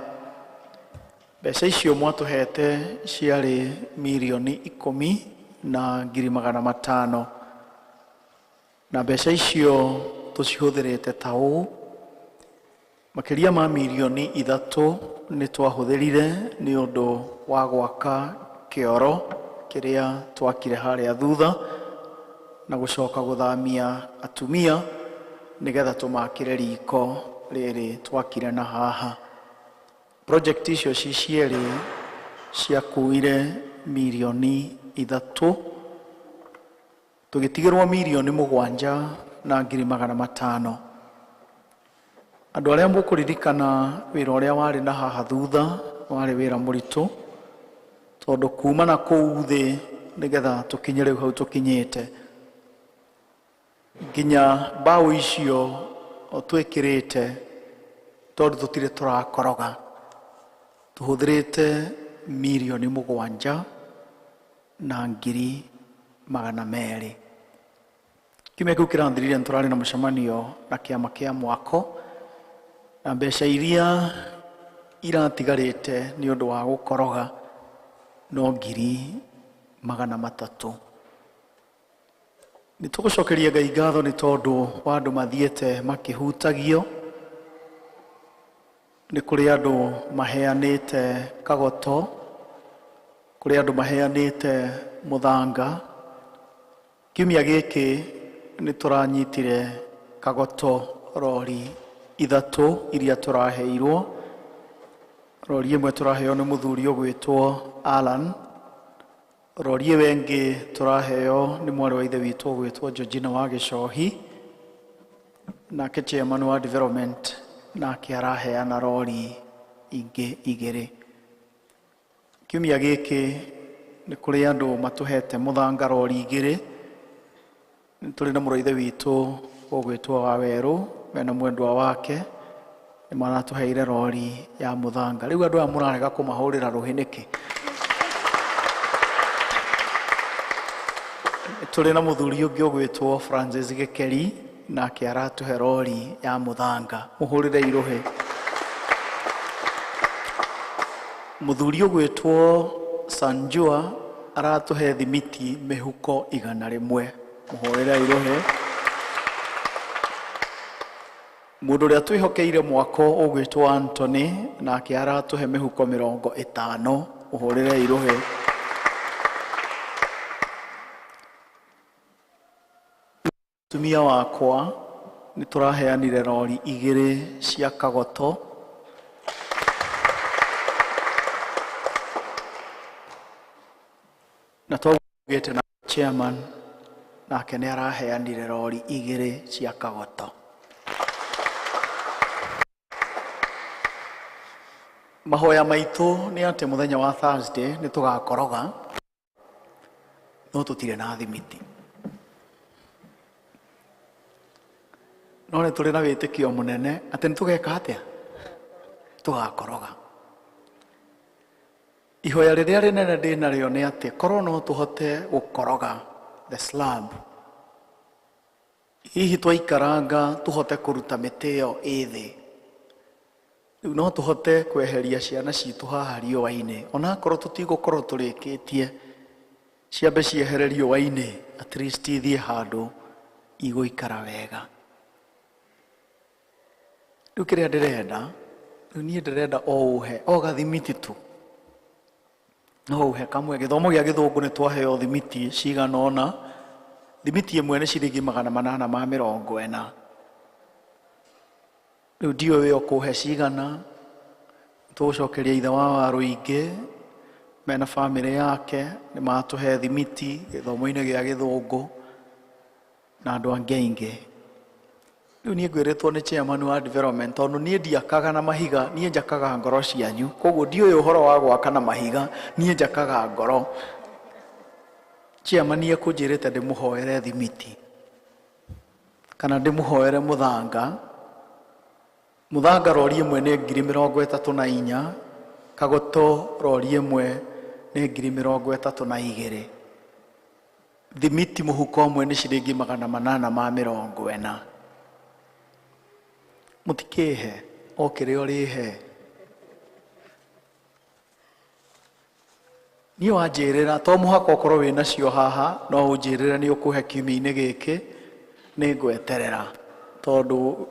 Mbeca icio mwatũhete ciarĩ 10,500,000, na mbeca icio tũcihũthĩrĩte ta ũũ. Makĩria ma mirioni 3 nĩ twahũthĩrire nĩ ũndũ wa gwaka kĩoro kĩrĩa twakire harĩa thutha na gũcoka gũthamia atumia nĩgetha tũmakĩre riko rĩrĩ twakire na haha. Project icio ci cierĩ ciakuire mirioni 3, tũgĩtigĩrwo mirioni 7 na ngiri 500. Andũ arĩa mũkũririkana wĩra ũrĩa warĩ na haha thutha warĩ wĩra mũritũ, tondũ kuma na kũu thĩ nĩgetha tũkinye rĩu hau tũkinyĩte, nginya mbaũ icio twĩkĩrĩte tondũ tũtirĩ tũrakoroga, tũhũthĩrĩte mirioni 7 na ngiri 200. Kiumia kĩu kĩrathirire nĩ tũrarĩ na mũcemanio na kĩama kĩa mwako, na mbeca iria iratigarĩte nĩ ũndũ wa gũkoroga no ngiri 300. Nĩ tũgũcokeria Ngai ngatho nĩ tondũ wa andũ mathiĩte makĩhutagio. Nĩ kũrĩ andũ maheanĩte kagoto, kũrĩ andũ maheanĩte mũthanga. Kiumia gĩkĩ nĩ tũranyitire kagoto rori 3 iria tũraheirwo. Rori ĩmwe tũraheo nĩ mũthuri ũgwĩtwo Alan, rori ĩyo ĩngĩ tũraheo nĩ mwarĩ wa ithe witũ ũgwĩtwo Georgina wa Gĩcohi, nake chairman wa development nake araheana rori ingĩ 2. Kiumia gĩkĩ nĩ kũrĩ andũ matũhete mũthanga rori 2. Nĩ tũrĩ na mũrũ wa ithe witũ ũgwĩtwo Wawerũ mena mwendwa wake, nĩ maratũheire rori ya mũthanga. Rĩu andũ aya mũrarega kũmahũrĩra rũhĩ nĩkĩ? Tũrĩ na mũthuri ũngĩ ũgwĩtwo Francis Gĩkeri, nake aratũhe rori ya mũthanga. Mũhũrĩre irũhĩ. Mũthuri ũgwĩtwo Sanjua aratũhe thimiti mĩhuko 100. Mũhũrĩre irũhĩ. Mũndũ ũrĩa twĩhokeire mwako ũgwĩtwo Anthony, nake aratũhe mĩhuko 50. Mũhũrĩre irũhĩ. Mũtumia wakwa nĩ tũraheanire rori 2 cia kagoto. Na twaugĩte na chairman nake nĩ araheanire rori 2 cia kagoto. Mahoya maitũ nĩ atĩ mũthenya wa Thursday nĩ tũgakoroga, no tũtirĩ na thimiti. No nĩ tũrĩ na wĩtĩkio mũnene atĩ nĩ tũgeka atĩa? Tũgakoroga. Ihoya rĩrĩa rĩnene ndĩ narĩo nĩ atĩ korwo no tũhote gũkoroga the slab, hihi twaikaranga tũhote kũruta mĩtĩ ĩyo ĩ thĩ. Rĩu no tũhote kweheria ciana citũ haha riũa-inĩ, onakorwo tũtigũkorwo tũrĩkĩtie, ciambe ciehere riũa-inĩ, at least ithiĩ handũ igũikara wega. Rĩu kĩrĩa ndĩrenda, rĩu niĩ ndĩrenda o ũhe o gathimiti tu, no ũhe kamwe. Gĩthomo gĩa gĩthũngũ nĩ twaheo thimiti cigana ũna. Thimiti ĩmwe nĩ ciringi 840. Rĩu ndiũĩ we ũkũhe cigana. Tũgũcokeria ithe wa Warũingĩ mena bamĩrĩ yake, nĩ matũhe thimiti gĩthomo-inĩ gĩa gĩthũngũ na andũ angĩ aingĩ. Rĩu niĩ ngwĩrĩtwo nĩ chairman wa development, tondũ niĩ ndiakaga na mahiga, niĩ njakaga ngoro cianyu. Koguo ndiũĩ ũhoro wa gwaka na mahiga, niĩ njakaga ngoro. Chairman ekũnjĩrĩte ndĩmũhoere thimiti kana ndĩmũhoere mũthanga. Mũthanga rori ĩmwe nĩ ngiri 34, kagoto rori ĩmwe nĩ ngiri 32. Thimiti mũhuko ũmwe nĩ ciringi 840. Mũtikĩhe o kĩrĩa ũrĩhe. Niĩ wanjĩrĩra to mũhaka ũkorwo wĩ nacio haha, no ũnjĩrĩre nĩ ũkũhe kiumia-inĩ gĩkĩ, nĩ ngweterera, tondũ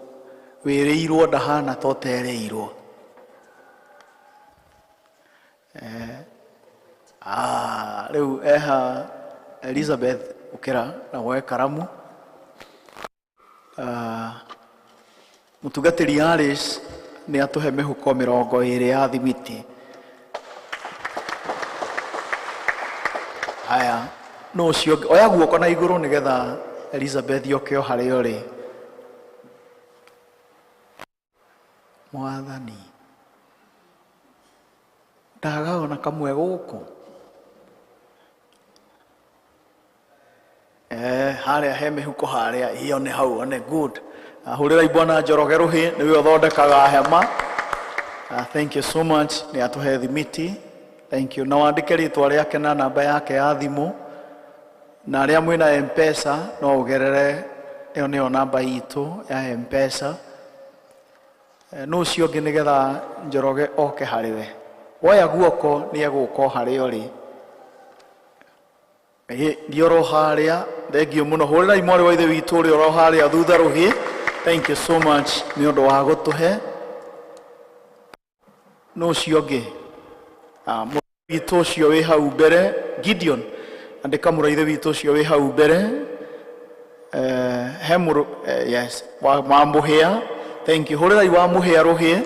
Wĩrĩirwo ndahana ta ũterĩirwo. Rĩu eha Elizabeth ũkĩra na woe karamu. Mũtungatĩri Alice nĩ atũhe mĩhuko 20 ya thimiti. Haya, no ũcio ũngĩ, oya guoko na igũrũ nĩgetha Elizabeth oke o harĩa ũrĩ. Mwathani, ndaga ona kamwe gũkũ. Harĩa he mĩhuko harĩa, ĩyo nĩ hau, one good. Hũrĩrai Bwana Njoroge rũhĩ, nĩwe ũthondekaga hema. Thank you so much, nĩ atũhe thimiti. Thank you. Na wandĩke rĩtwa rĩake na namba yake ya thimũ. Na arĩa mwĩna M-Pesa no ũgerere, ĩyo nĩyo namba itũ ya M-Pesa. Nũ ũcio ũngĩ nĩgetha Njoroge oke harĩ we. Woya guoko nĩ egũka o harĩa ũrĩ. Thiĩ oro harĩa, thengio mũno. Hũrĩrai mwarĩ wa ithe witũ ũrĩa oro harĩa thutha rũhĩ. Thank you so much nĩ ũndũ wa gũtũhe. Nũ ũcio ũngĩ? Mũrũ witũ ũcio wĩ hau mbere, Gideon. Andĩka mũrũ wa ithe witũ ũcio wĩ hau mbere. He mũrũ, yes, wa mũhĩa. Thank you. Hũrĩrai wa mũhĩa rũhĩ.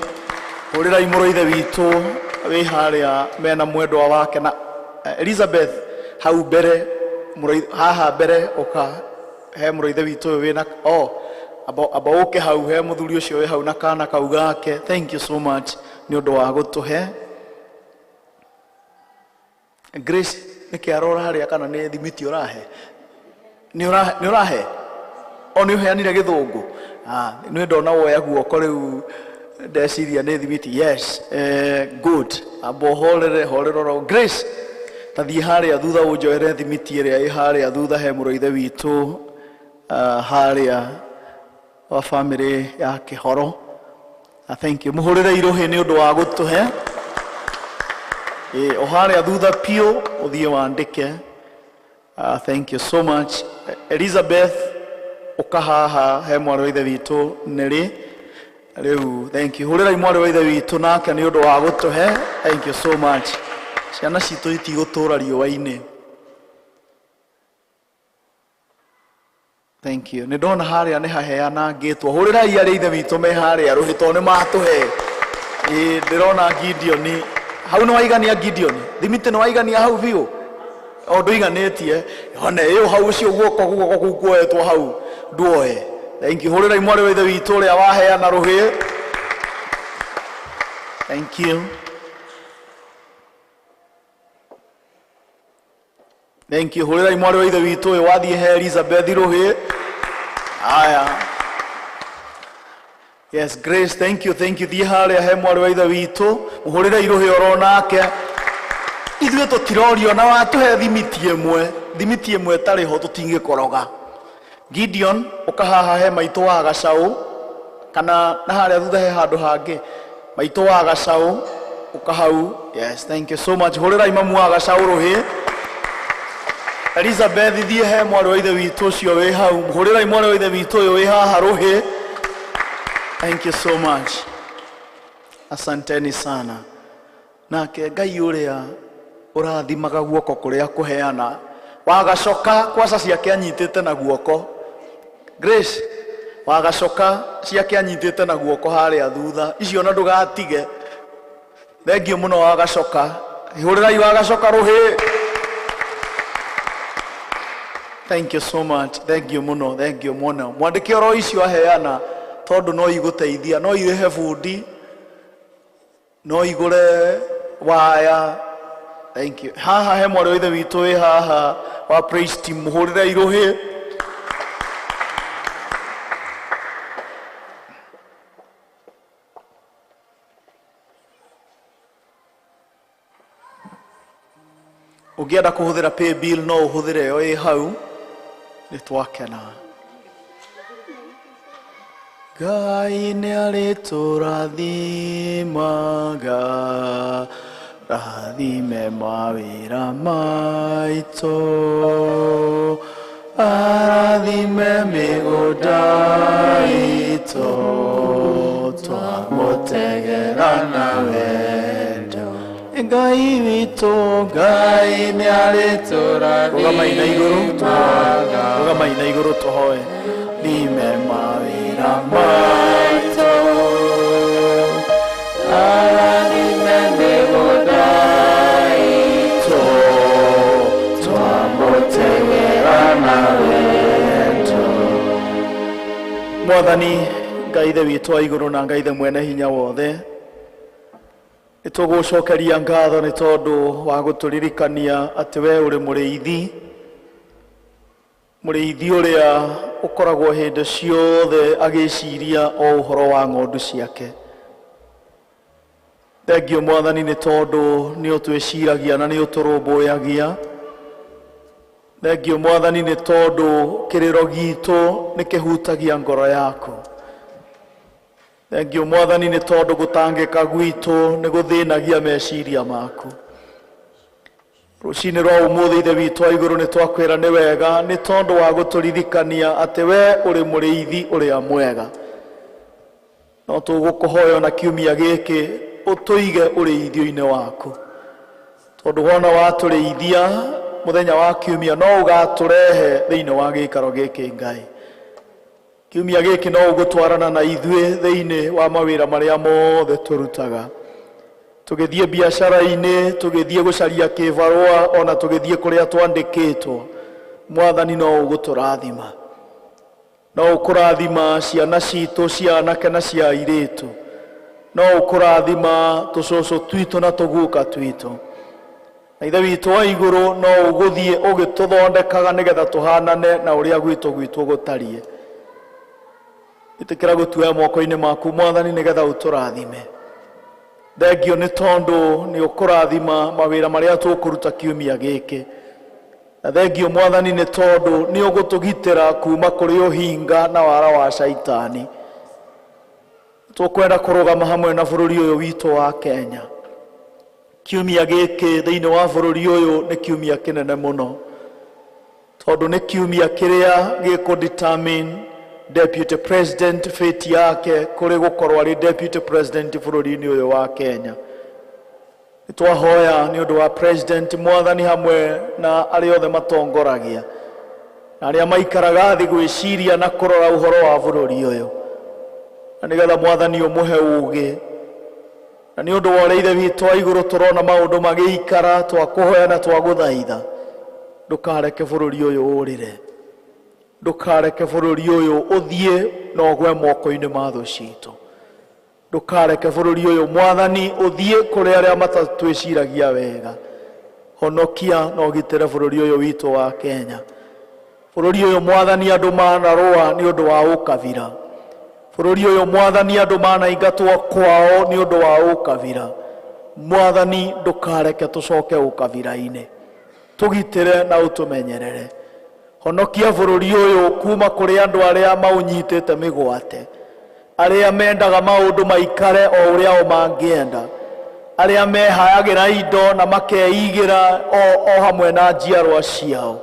Hũrĩrai mũrũ wa ithe witũ wĩ harĩa mena mwendwa wake na Elizabeth hau mbere, haha mbere ũka he mũrũ wa ithe witũ ũyũ wĩna, oh, amba ũke hau he mũthuri ũcio wĩ hau na kana kau gake. Thank you so much nĩ ũndũ wa gũtũhe. Grace, nĩ kĩara ũrarĩa kana nĩ thimiti ũrahe? Nĩ ũrahe? O nĩ ũheanire gĩthũngũ? Nĩ ndona woya guoko rĩu ndeciria nĩ thimiti. Yes, good. Amba ũhorere, horera oro. Grace, ta thiĩ harĩa thutha ũnjoere thimiti ĩrĩa ĩ harĩa thutha he mũrũ wa ithe witũ, harĩa wa family ya Kĩhoro. Thank you. Mũhũrĩre irũhĩ nĩ ũndũ wa gũtũhe. O harĩa thutha piũ ũthiĩ wandĩke. Thank you so much. Elizabeth, ũka haha he mwarĩ wa ithe witũ Nĩrĩ. Rĩu thank you. Hũrĩrai mwarĩ wa ithe witũ nake nĩ ũndũ wa gũtũhe. Thank you so much. Ciana citũ itigũtũra riũa-inĩ. Thank you. Nĩ ndona harĩa nĩ haheanangĩtwo. Hũrĩrai arĩa ithe witũ me harĩa rũhĩ tondũ nĩ matũhe. Ndĩrona Gideon. Hau nĩ waigania Gideon. Thimiti nĩ waigania hau biũ. O ndũiganĩtie. One ĩyo hau ũcio guoko guoko kũu kuoetwo hau nduoe. Thank you. Hũrĩrai mwarĩ wa ithe witũ ũrĩa waheana rũhĩ. Thank you. Thank you. Hũrĩrai mwarĩ wa ithe witũ ũyũ wathiĩ he Elizabeth rũhĩ. Haya. Yes, Grace, thank you, thank you. Thiĩ harĩa he mwarĩ wa ithe witũ, mũhũrĩre irũhĩ oro nake. Ithuĩ tũtirorio na watũhe thimiti ĩmwe, thimiti ĩmwe ĩtarĩ ho tũtingĩkoroga. Gideon, ũka haha he maitũ wa gacaũ, kana na harĩa thutha he handũ hangĩ. Maitũ wa gacaũ, ũka hau. Yes, thank you so much. Hũrĩrai mamu wa gacaũ rũhĩ. Elizabeth, thiĩ he mwarĩ wa ithe witũ ũcio wĩ hau. Hũrĩrai mwarĩ wa ithe witũ ũyũ wĩ haha rũhĩ. Thank you so much. Asanteni sana. Nake Ngai ũrĩa ũrathimaga guoko kũrĩa kũheana, wagacoka kwaca ciake anyitĩte na guoko. Grace, wagacoka ciake anyitĩte na guoko harĩa thutha. Icio na ndũgatige. Thengio mũno wagacoka. Hũrĩrai wagacoka rũhĩ. Thank you so much. Thank you mũno. Thank you mũno. Mwandĩke oro icio aheana tondũ no igũteithia, no irĩhe bundi, no igũre waya. Thank you. Haha he mwarĩ wa ithe witũ wĩ haha wa praise team, mũhũrĩre irũhĩ. Ũngĩenda kũhũthĩra pay bill no ũhũthĩre ĩyo ĩ hau. Nĩ twakena. Ngai nĩ arĩtũrathimaga, rathime mawĩra maitũ, arathime mĩgũnda itũ. Twamũtegera na wendo. Ngai witũ, Ngai nĩ arĩtũrathimaga. Rũgamai na igũrũ, rũgamai na igũrũ tũhoe. Thime mawĩra maitũ, arathime mĩgũnda itũ, twamũtegera na wendo. Mwathani Ngai ithe witũ wa igũrũ na Ngai ithe mwene hinya wothe, nĩ tũgũcokeria ngatho nĩ tondũ wa gũtũririkania atĩ we ũrĩ mũrĩithi, mũrĩithi ũrĩa ũkoragwo hĩndĩ ciothe agĩciria o ũhoro wa ng'ondu ciake. Thengio Mwathani nĩ tondũ nĩ ũtwĩciragia na nĩ ũtũrũmbũyagia. Thengio Mwathani nĩ tondũ kĩrĩro gitũ nĩ kĩhutagia ngoro yaku. Thengio Mwathani nĩ tondũ gũtangĩka gwitũ nĩ gũthĩnagia meciria maku. Rũcinĩ rwa ũmũthĩ ithe witũ wa igũrũ nĩ twakwĩra nĩ wega nĩ tondũ wa gũtũririkania atĩ we ũrĩ mũrĩithi ũrĩa mwega. No tũgũkũhoya na kiumia gĩkĩ ũtũige ũrĩithio-inĩ waku, tondũ wona watũrĩithia mũthenya wa kiumia no ũgatũrehe thĩinĩ wa gĩikaro gĩkĩ. Ngai, kiumia gĩkĩ no ũgũtwarana na ithuĩ thĩinĩ wa mawĩra marĩa mothe tũrutaga, tũgĩthiĩ biacara-inĩ, tũgĩthiĩ gũcaria kĩbarũa, ona tũgĩthiĩ kũrĩa twandĩkĩtwo. Mwathani no ũgũtũrathima, no ũkũrathima ciana citũ cia anake na cia airĩtu, no ũkũrathima tũcũcũ twitũ na tũguka twitũ. Na ithe witũ wa igũrũ no ũgũthiĩ ũgĩtũthondekaga nĩgetha tũhanane na ũrĩa gwitũ gwitũ gũtariĩ. Ĩtĩkĩra gũtuoya moko-inĩ maku Mwathani nĩgetha ũtũrathime. Thengio nĩ tondũ nĩ ũkũrathima mawĩra marĩa tũkũruta kiumia gĩkĩ. Na thengio Mwathani nĩ tondũ nĩ ũgũtũgitĩra kuma kũrĩ ũhinga na wara wa caitani. Tũkwenda kũrũgama hamwe na bũrũri ũyũ witũ wa Kenya. Kiumia gĩkĩ thĩinĩ wa bũrũri ũyũ nĩ kiumia kĩnene mũno, tondũ nĩ kiumia kĩrĩa gĩkũ determine deputy president fate yake kũrĩ gũkorwo arĩ deputy president bũrũri-inĩ ũyũ wa Kenya. Nĩ twahoya nĩ ũndũ wa president Mwathani hamwe na arĩa othe matongoragia na arĩa maikaraga thĩ gwĩciria na kũrora ũhoro wa bũrũri ũyũ, na nĩgetha Mwathani ũmũhe ũũgĩ. Na nĩ ũndũ wa ũrĩa ithe witũ wa igũrũ tũrona maũndũ magĩikara, twakũhoya na twagũthaitha ndũkareke bũrũri ũyũ ũrĩre, ndũkareke bũrũri ũyũ ũthiĩ na ũgwe moko-inĩ ma thũ citũ, ndũkareke bũrũri ũyũ Mwathani ũthiĩ kũrĩ arĩa matatwĩciragia wega. Honokia na ũgitĩre bũrũri ũyũ witũ wa Kenya. Bũrũri ũyũ Mwathani andũ manarũa nĩ ũndũ wa ũkabira. Bũrũri ũyũ Mwathani andũ manaingatwo kwao nĩ ũndũ wa ũkabira. Mwathani ndũkareke tũcoke ũkabira-inĩ, tũgitĩre na ũtũmenyerere. Honokia bũrũri ũyũ kuma kũrĩ andũ arĩa maũnyitĩte mĩgwate, arĩa mendaga maũndũ maikare o ũrĩa o mangĩenda, arĩa mehayagĩra indo na makeigĩra o hamwe na njiarwa ciao.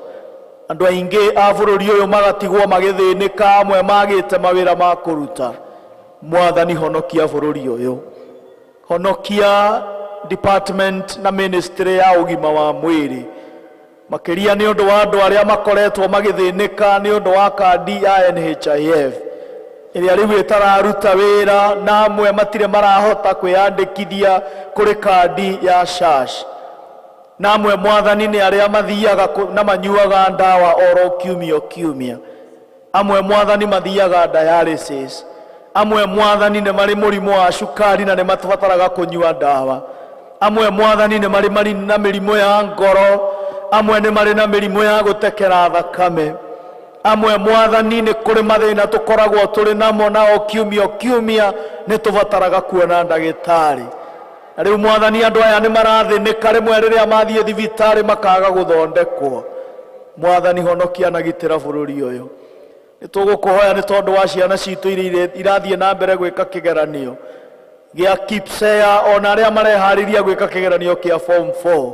Andũ aingĩ a bũrũri ũyũ magatigwo magĩthĩnĩka, amwe magĩte mawĩra ma kũruta. Mwathani honokia bũrũri ũyũ, honokia department na ministry ya ũgima wa mwĩrĩ, makĩria nĩ ũndũ wa andũ arĩa makoretwo magĩthĩnĩka nĩ ũndũ wa kandi ya NHIF ĩrĩa rĩu ĩtararuta wĩra, na amwe matirĩ marahota kwĩyandĩkithia kũrĩ kandi ya SHASH. Na amwe Mwathani nĩ arĩa mathiaga na manyuaga ndawa oro kiumia kiumia. Amwe Mwathani mathiaga dialysis. Amwe Mwathani nĩ marĩ mũrimũ wa cukari na nĩ mabataraga kũnyua ndawa. Amwe Mwathani nĩ marĩ na mĩrimũ ya ngoro. Amwe nĩ marĩ na mĩrimũ ya gũtekera thakame. Amwe Mwathani nĩ kũrĩ mathĩna tũkoragwo tũrĩ namo, nao kiumia kiumia nĩ tũbataraga kuona ndagĩtarĩ. Na rĩu Mwathani andũ aya nĩ marathĩnĩka rĩmwe rĩrĩa mathiĩ thibitarĩ makaga gũthondekwo. Mwathani honokia na gitĩra bũrũri ũyũ. Nĩ tũgũkũhoya nĩ tondũ wa ciana citũ iria irathiĩ na mbere gwĩka kĩgeranio gĩa KIPSEA, ona arĩa mareharĩria gwĩka kĩgeranio kĩa form 4.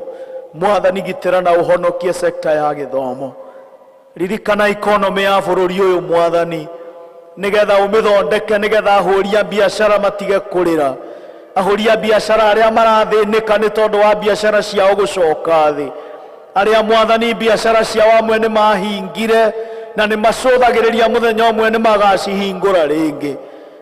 Mwathani gitĩra na ũhonokie sekta ya gĩthomo. Ririkana economy ya bũrũri ũyũ Mwathani, Nĩgetha ũmĩthondeke, nĩgetha ahũri a biacara matige kũrĩra. Ahũri a biacara arĩa marathĩnĩka nĩ tondũ wa biacara ciao gũcoka thĩ, arĩa Mwathani biacara ciao amwe nĩ mahingire na nĩ macũthagĩrĩria mũthenya ũmwe nĩ magacihingũra rĩngĩ.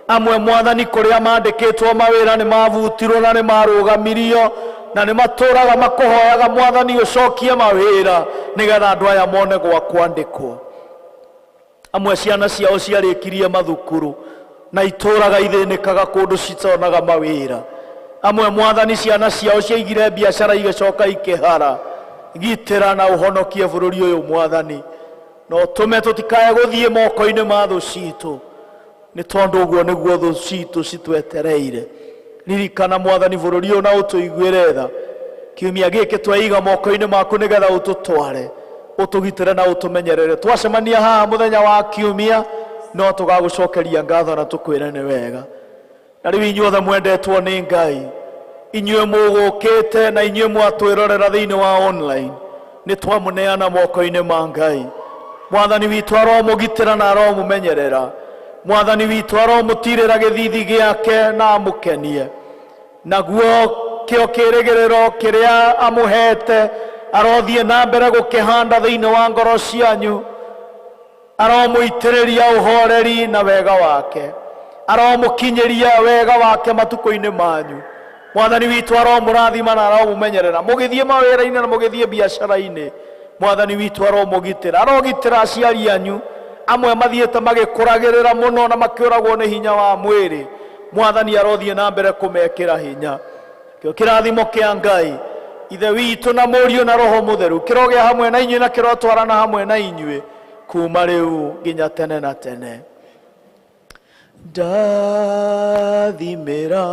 Amwe Mwathani kũrĩa mandĩkĩtwo mawĩra nĩ mabutirwo na nĩ marũgamirio na nĩ matũraga makũhoyaga Mwathani ũcokie mawĩra nĩgetha andũ aya mone gwa kwandĩkwo. Amwe ciana ciao ciarĩkirie mathukuru na itũraga ithĩnĩkaga kũndũ citonaga mawĩra. Amwe Mwathani ciana ciao ciaigire biacara igĩcoka ikĩhara. Gitĩra na ũhonokie bũrũri ũyũ Mwathani, na ũtũme tũtikae gũthiĩ moko-inĩ ma thũ citũ, nĩ tondũ ũguo nĩguo thũ citũ citwetereire. Ririkana Mwathani bũrũri ũyũ na ũtũiguĩre tha. Kiumia gĩkĩ tweiga moko-inĩ maku nĩgetha ũtũtware, ũtũgitĩre na ũtũmenyerere. Twacemania haha mũthenya wa kiumia no tũgagũcokeria ngatho na tũkwĩre nĩ wega. Na rĩu inyuothe mwendetwo nĩ Ngai, inyuĩ mũgũkĩte na inyuĩ mwatwĩrorera thĩinĩ wa online, nĩ twamũneana moko-inĩ ma Ngai. Mwathani witũ aromũgitĩra na aromũmenyerera. Mwathani witũ aromũtirĩra gĩthithi gĩake na amũkenie. Naguo kĩo kĩrĩgĩrĩro kĩrĩa amũhete arothiĩ na mbere gũkĩhanda thĩinĩ wa ngoro cianyu. Aromũitĩrĩria ũhoreri na wega wake, aromũkinyĩria wega wake matukũ-inĩ manyu. Mwathani witũ aromũrathima na aromũmenyerera mũgĩthiĩ mawĩra-inĩ na mũgĩthiĩ biacara-inĩ. Mwathani witũ aromũgitĩra, arogitĩra aciari anyu amwe mathiĩte magĩkũragĩrĩra mũno na makĩũragwo nĩ hinya wa mwĩrĩ. Mwathani arothiĩ na mbere kũmekĩra hinya. Kĩo kĩrathimo kĩa Ngai Ithe witũ na Mũriũ na Roho Mũtheru kĩrogĩa hamwe na inyuĩ na kĩrotwarana hamwe na inyuĩ kuma rĩu nginya tene na tene. Ndathimĩra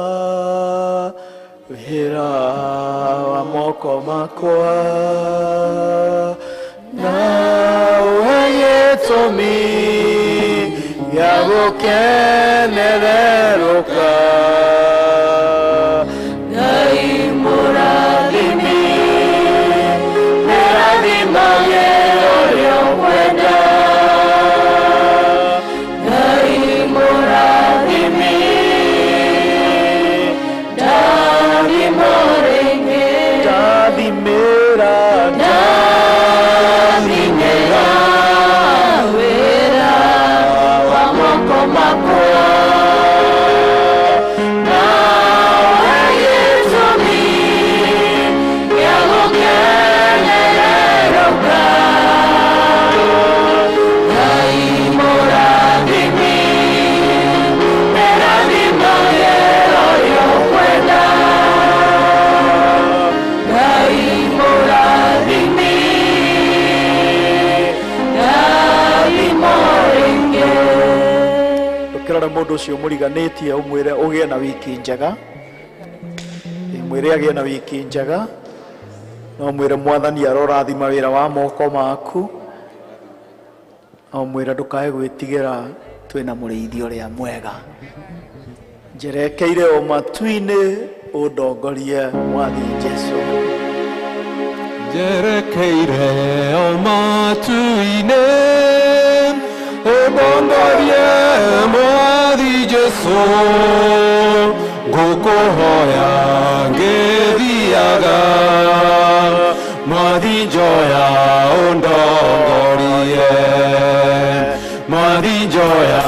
wĩra wa moko makwa na ũhe gĩtũmi gĩa gũkenererũka. Ngai mũrathimi, nĩrathimage ũrĩa ũkwenda. Ngai mũrathimi, ndathimwo rĩngĩ. Ndathimĩra, ndathimĩra wĩra wa moko makwa na ũhe gĩtũmi gĩa gũkenererũka. Ngai mũrathimi, nĩrathimage ũrĩa ũkwenda. Ngai mũrathimi, ndathimwo rĩngĩ. Ndũkĩrore mũndũ ũcio mũriganĩtie ũmwĩre ũgĩe na wiki njega. Mwĩre agĩe na wiki njega. No mwĩre Mwathani arorathima wĩra wa moko maku. No mwĩre ndũkae gwĩtigĩra, twĩna mũrĩithi ũrĩa mwega. Njerekeire o matu-inĩ, ũndongorie Mwathi Jesũ. Njerekeire o matu-inĩ, ũndongorie Mwathi Jesũ. Ngũkũhoya ngĩthiaga, Mwathi njoya ũndongorie. Mwathi njoya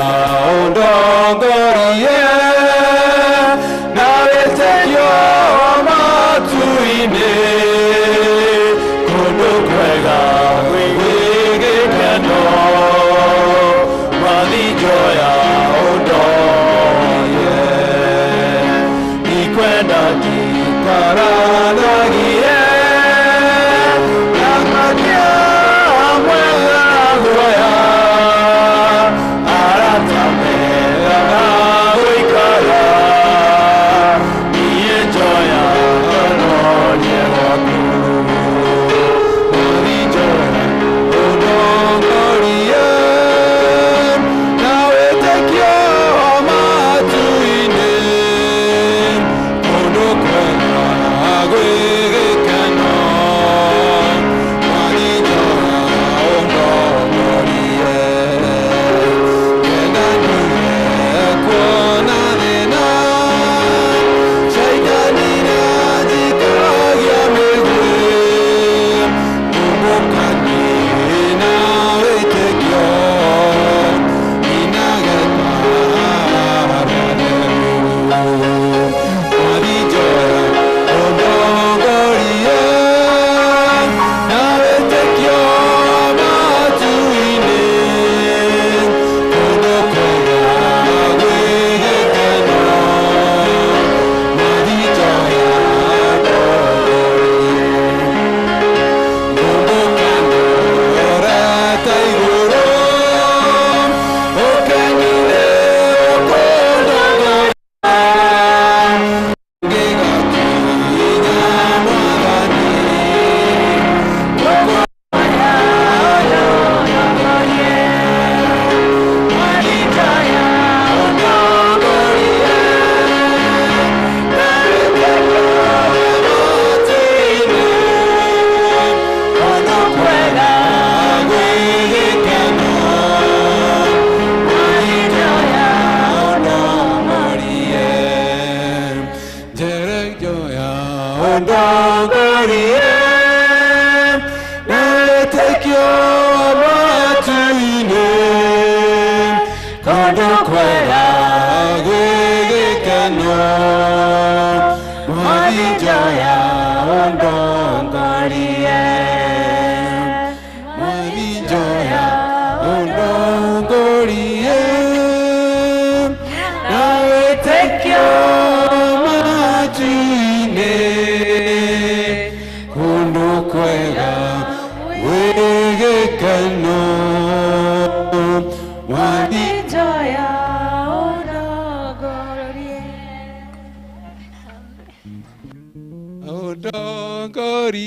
ũndongorie, na wĩtĩkio matu-inĩ, kũndũ kwega gwĩ gĩkeno. Mwathi njoya ũndongorie, ndikwenda njikaranagie na makia mwega guoya, arata mega gũikara, niĩ njoya ngororie gwaku. Mwathi njoya ũndongorie, na wĩtĩkio matu-inĩ, kũndũ kwega gwĩ gĩkeno. Ũndongorie na wĩtĩkio wa matu-inĩ, kũndũ kwega gwĩ gĩkeno. Mwathi njoya ũndongorie, Mwathi njoya ũndongorie na wĩtĩkio matu-inĩ, kũndũ kwega gwĩ gĩkeno. Mwathi njoya ũndongorie. Ũndongorie.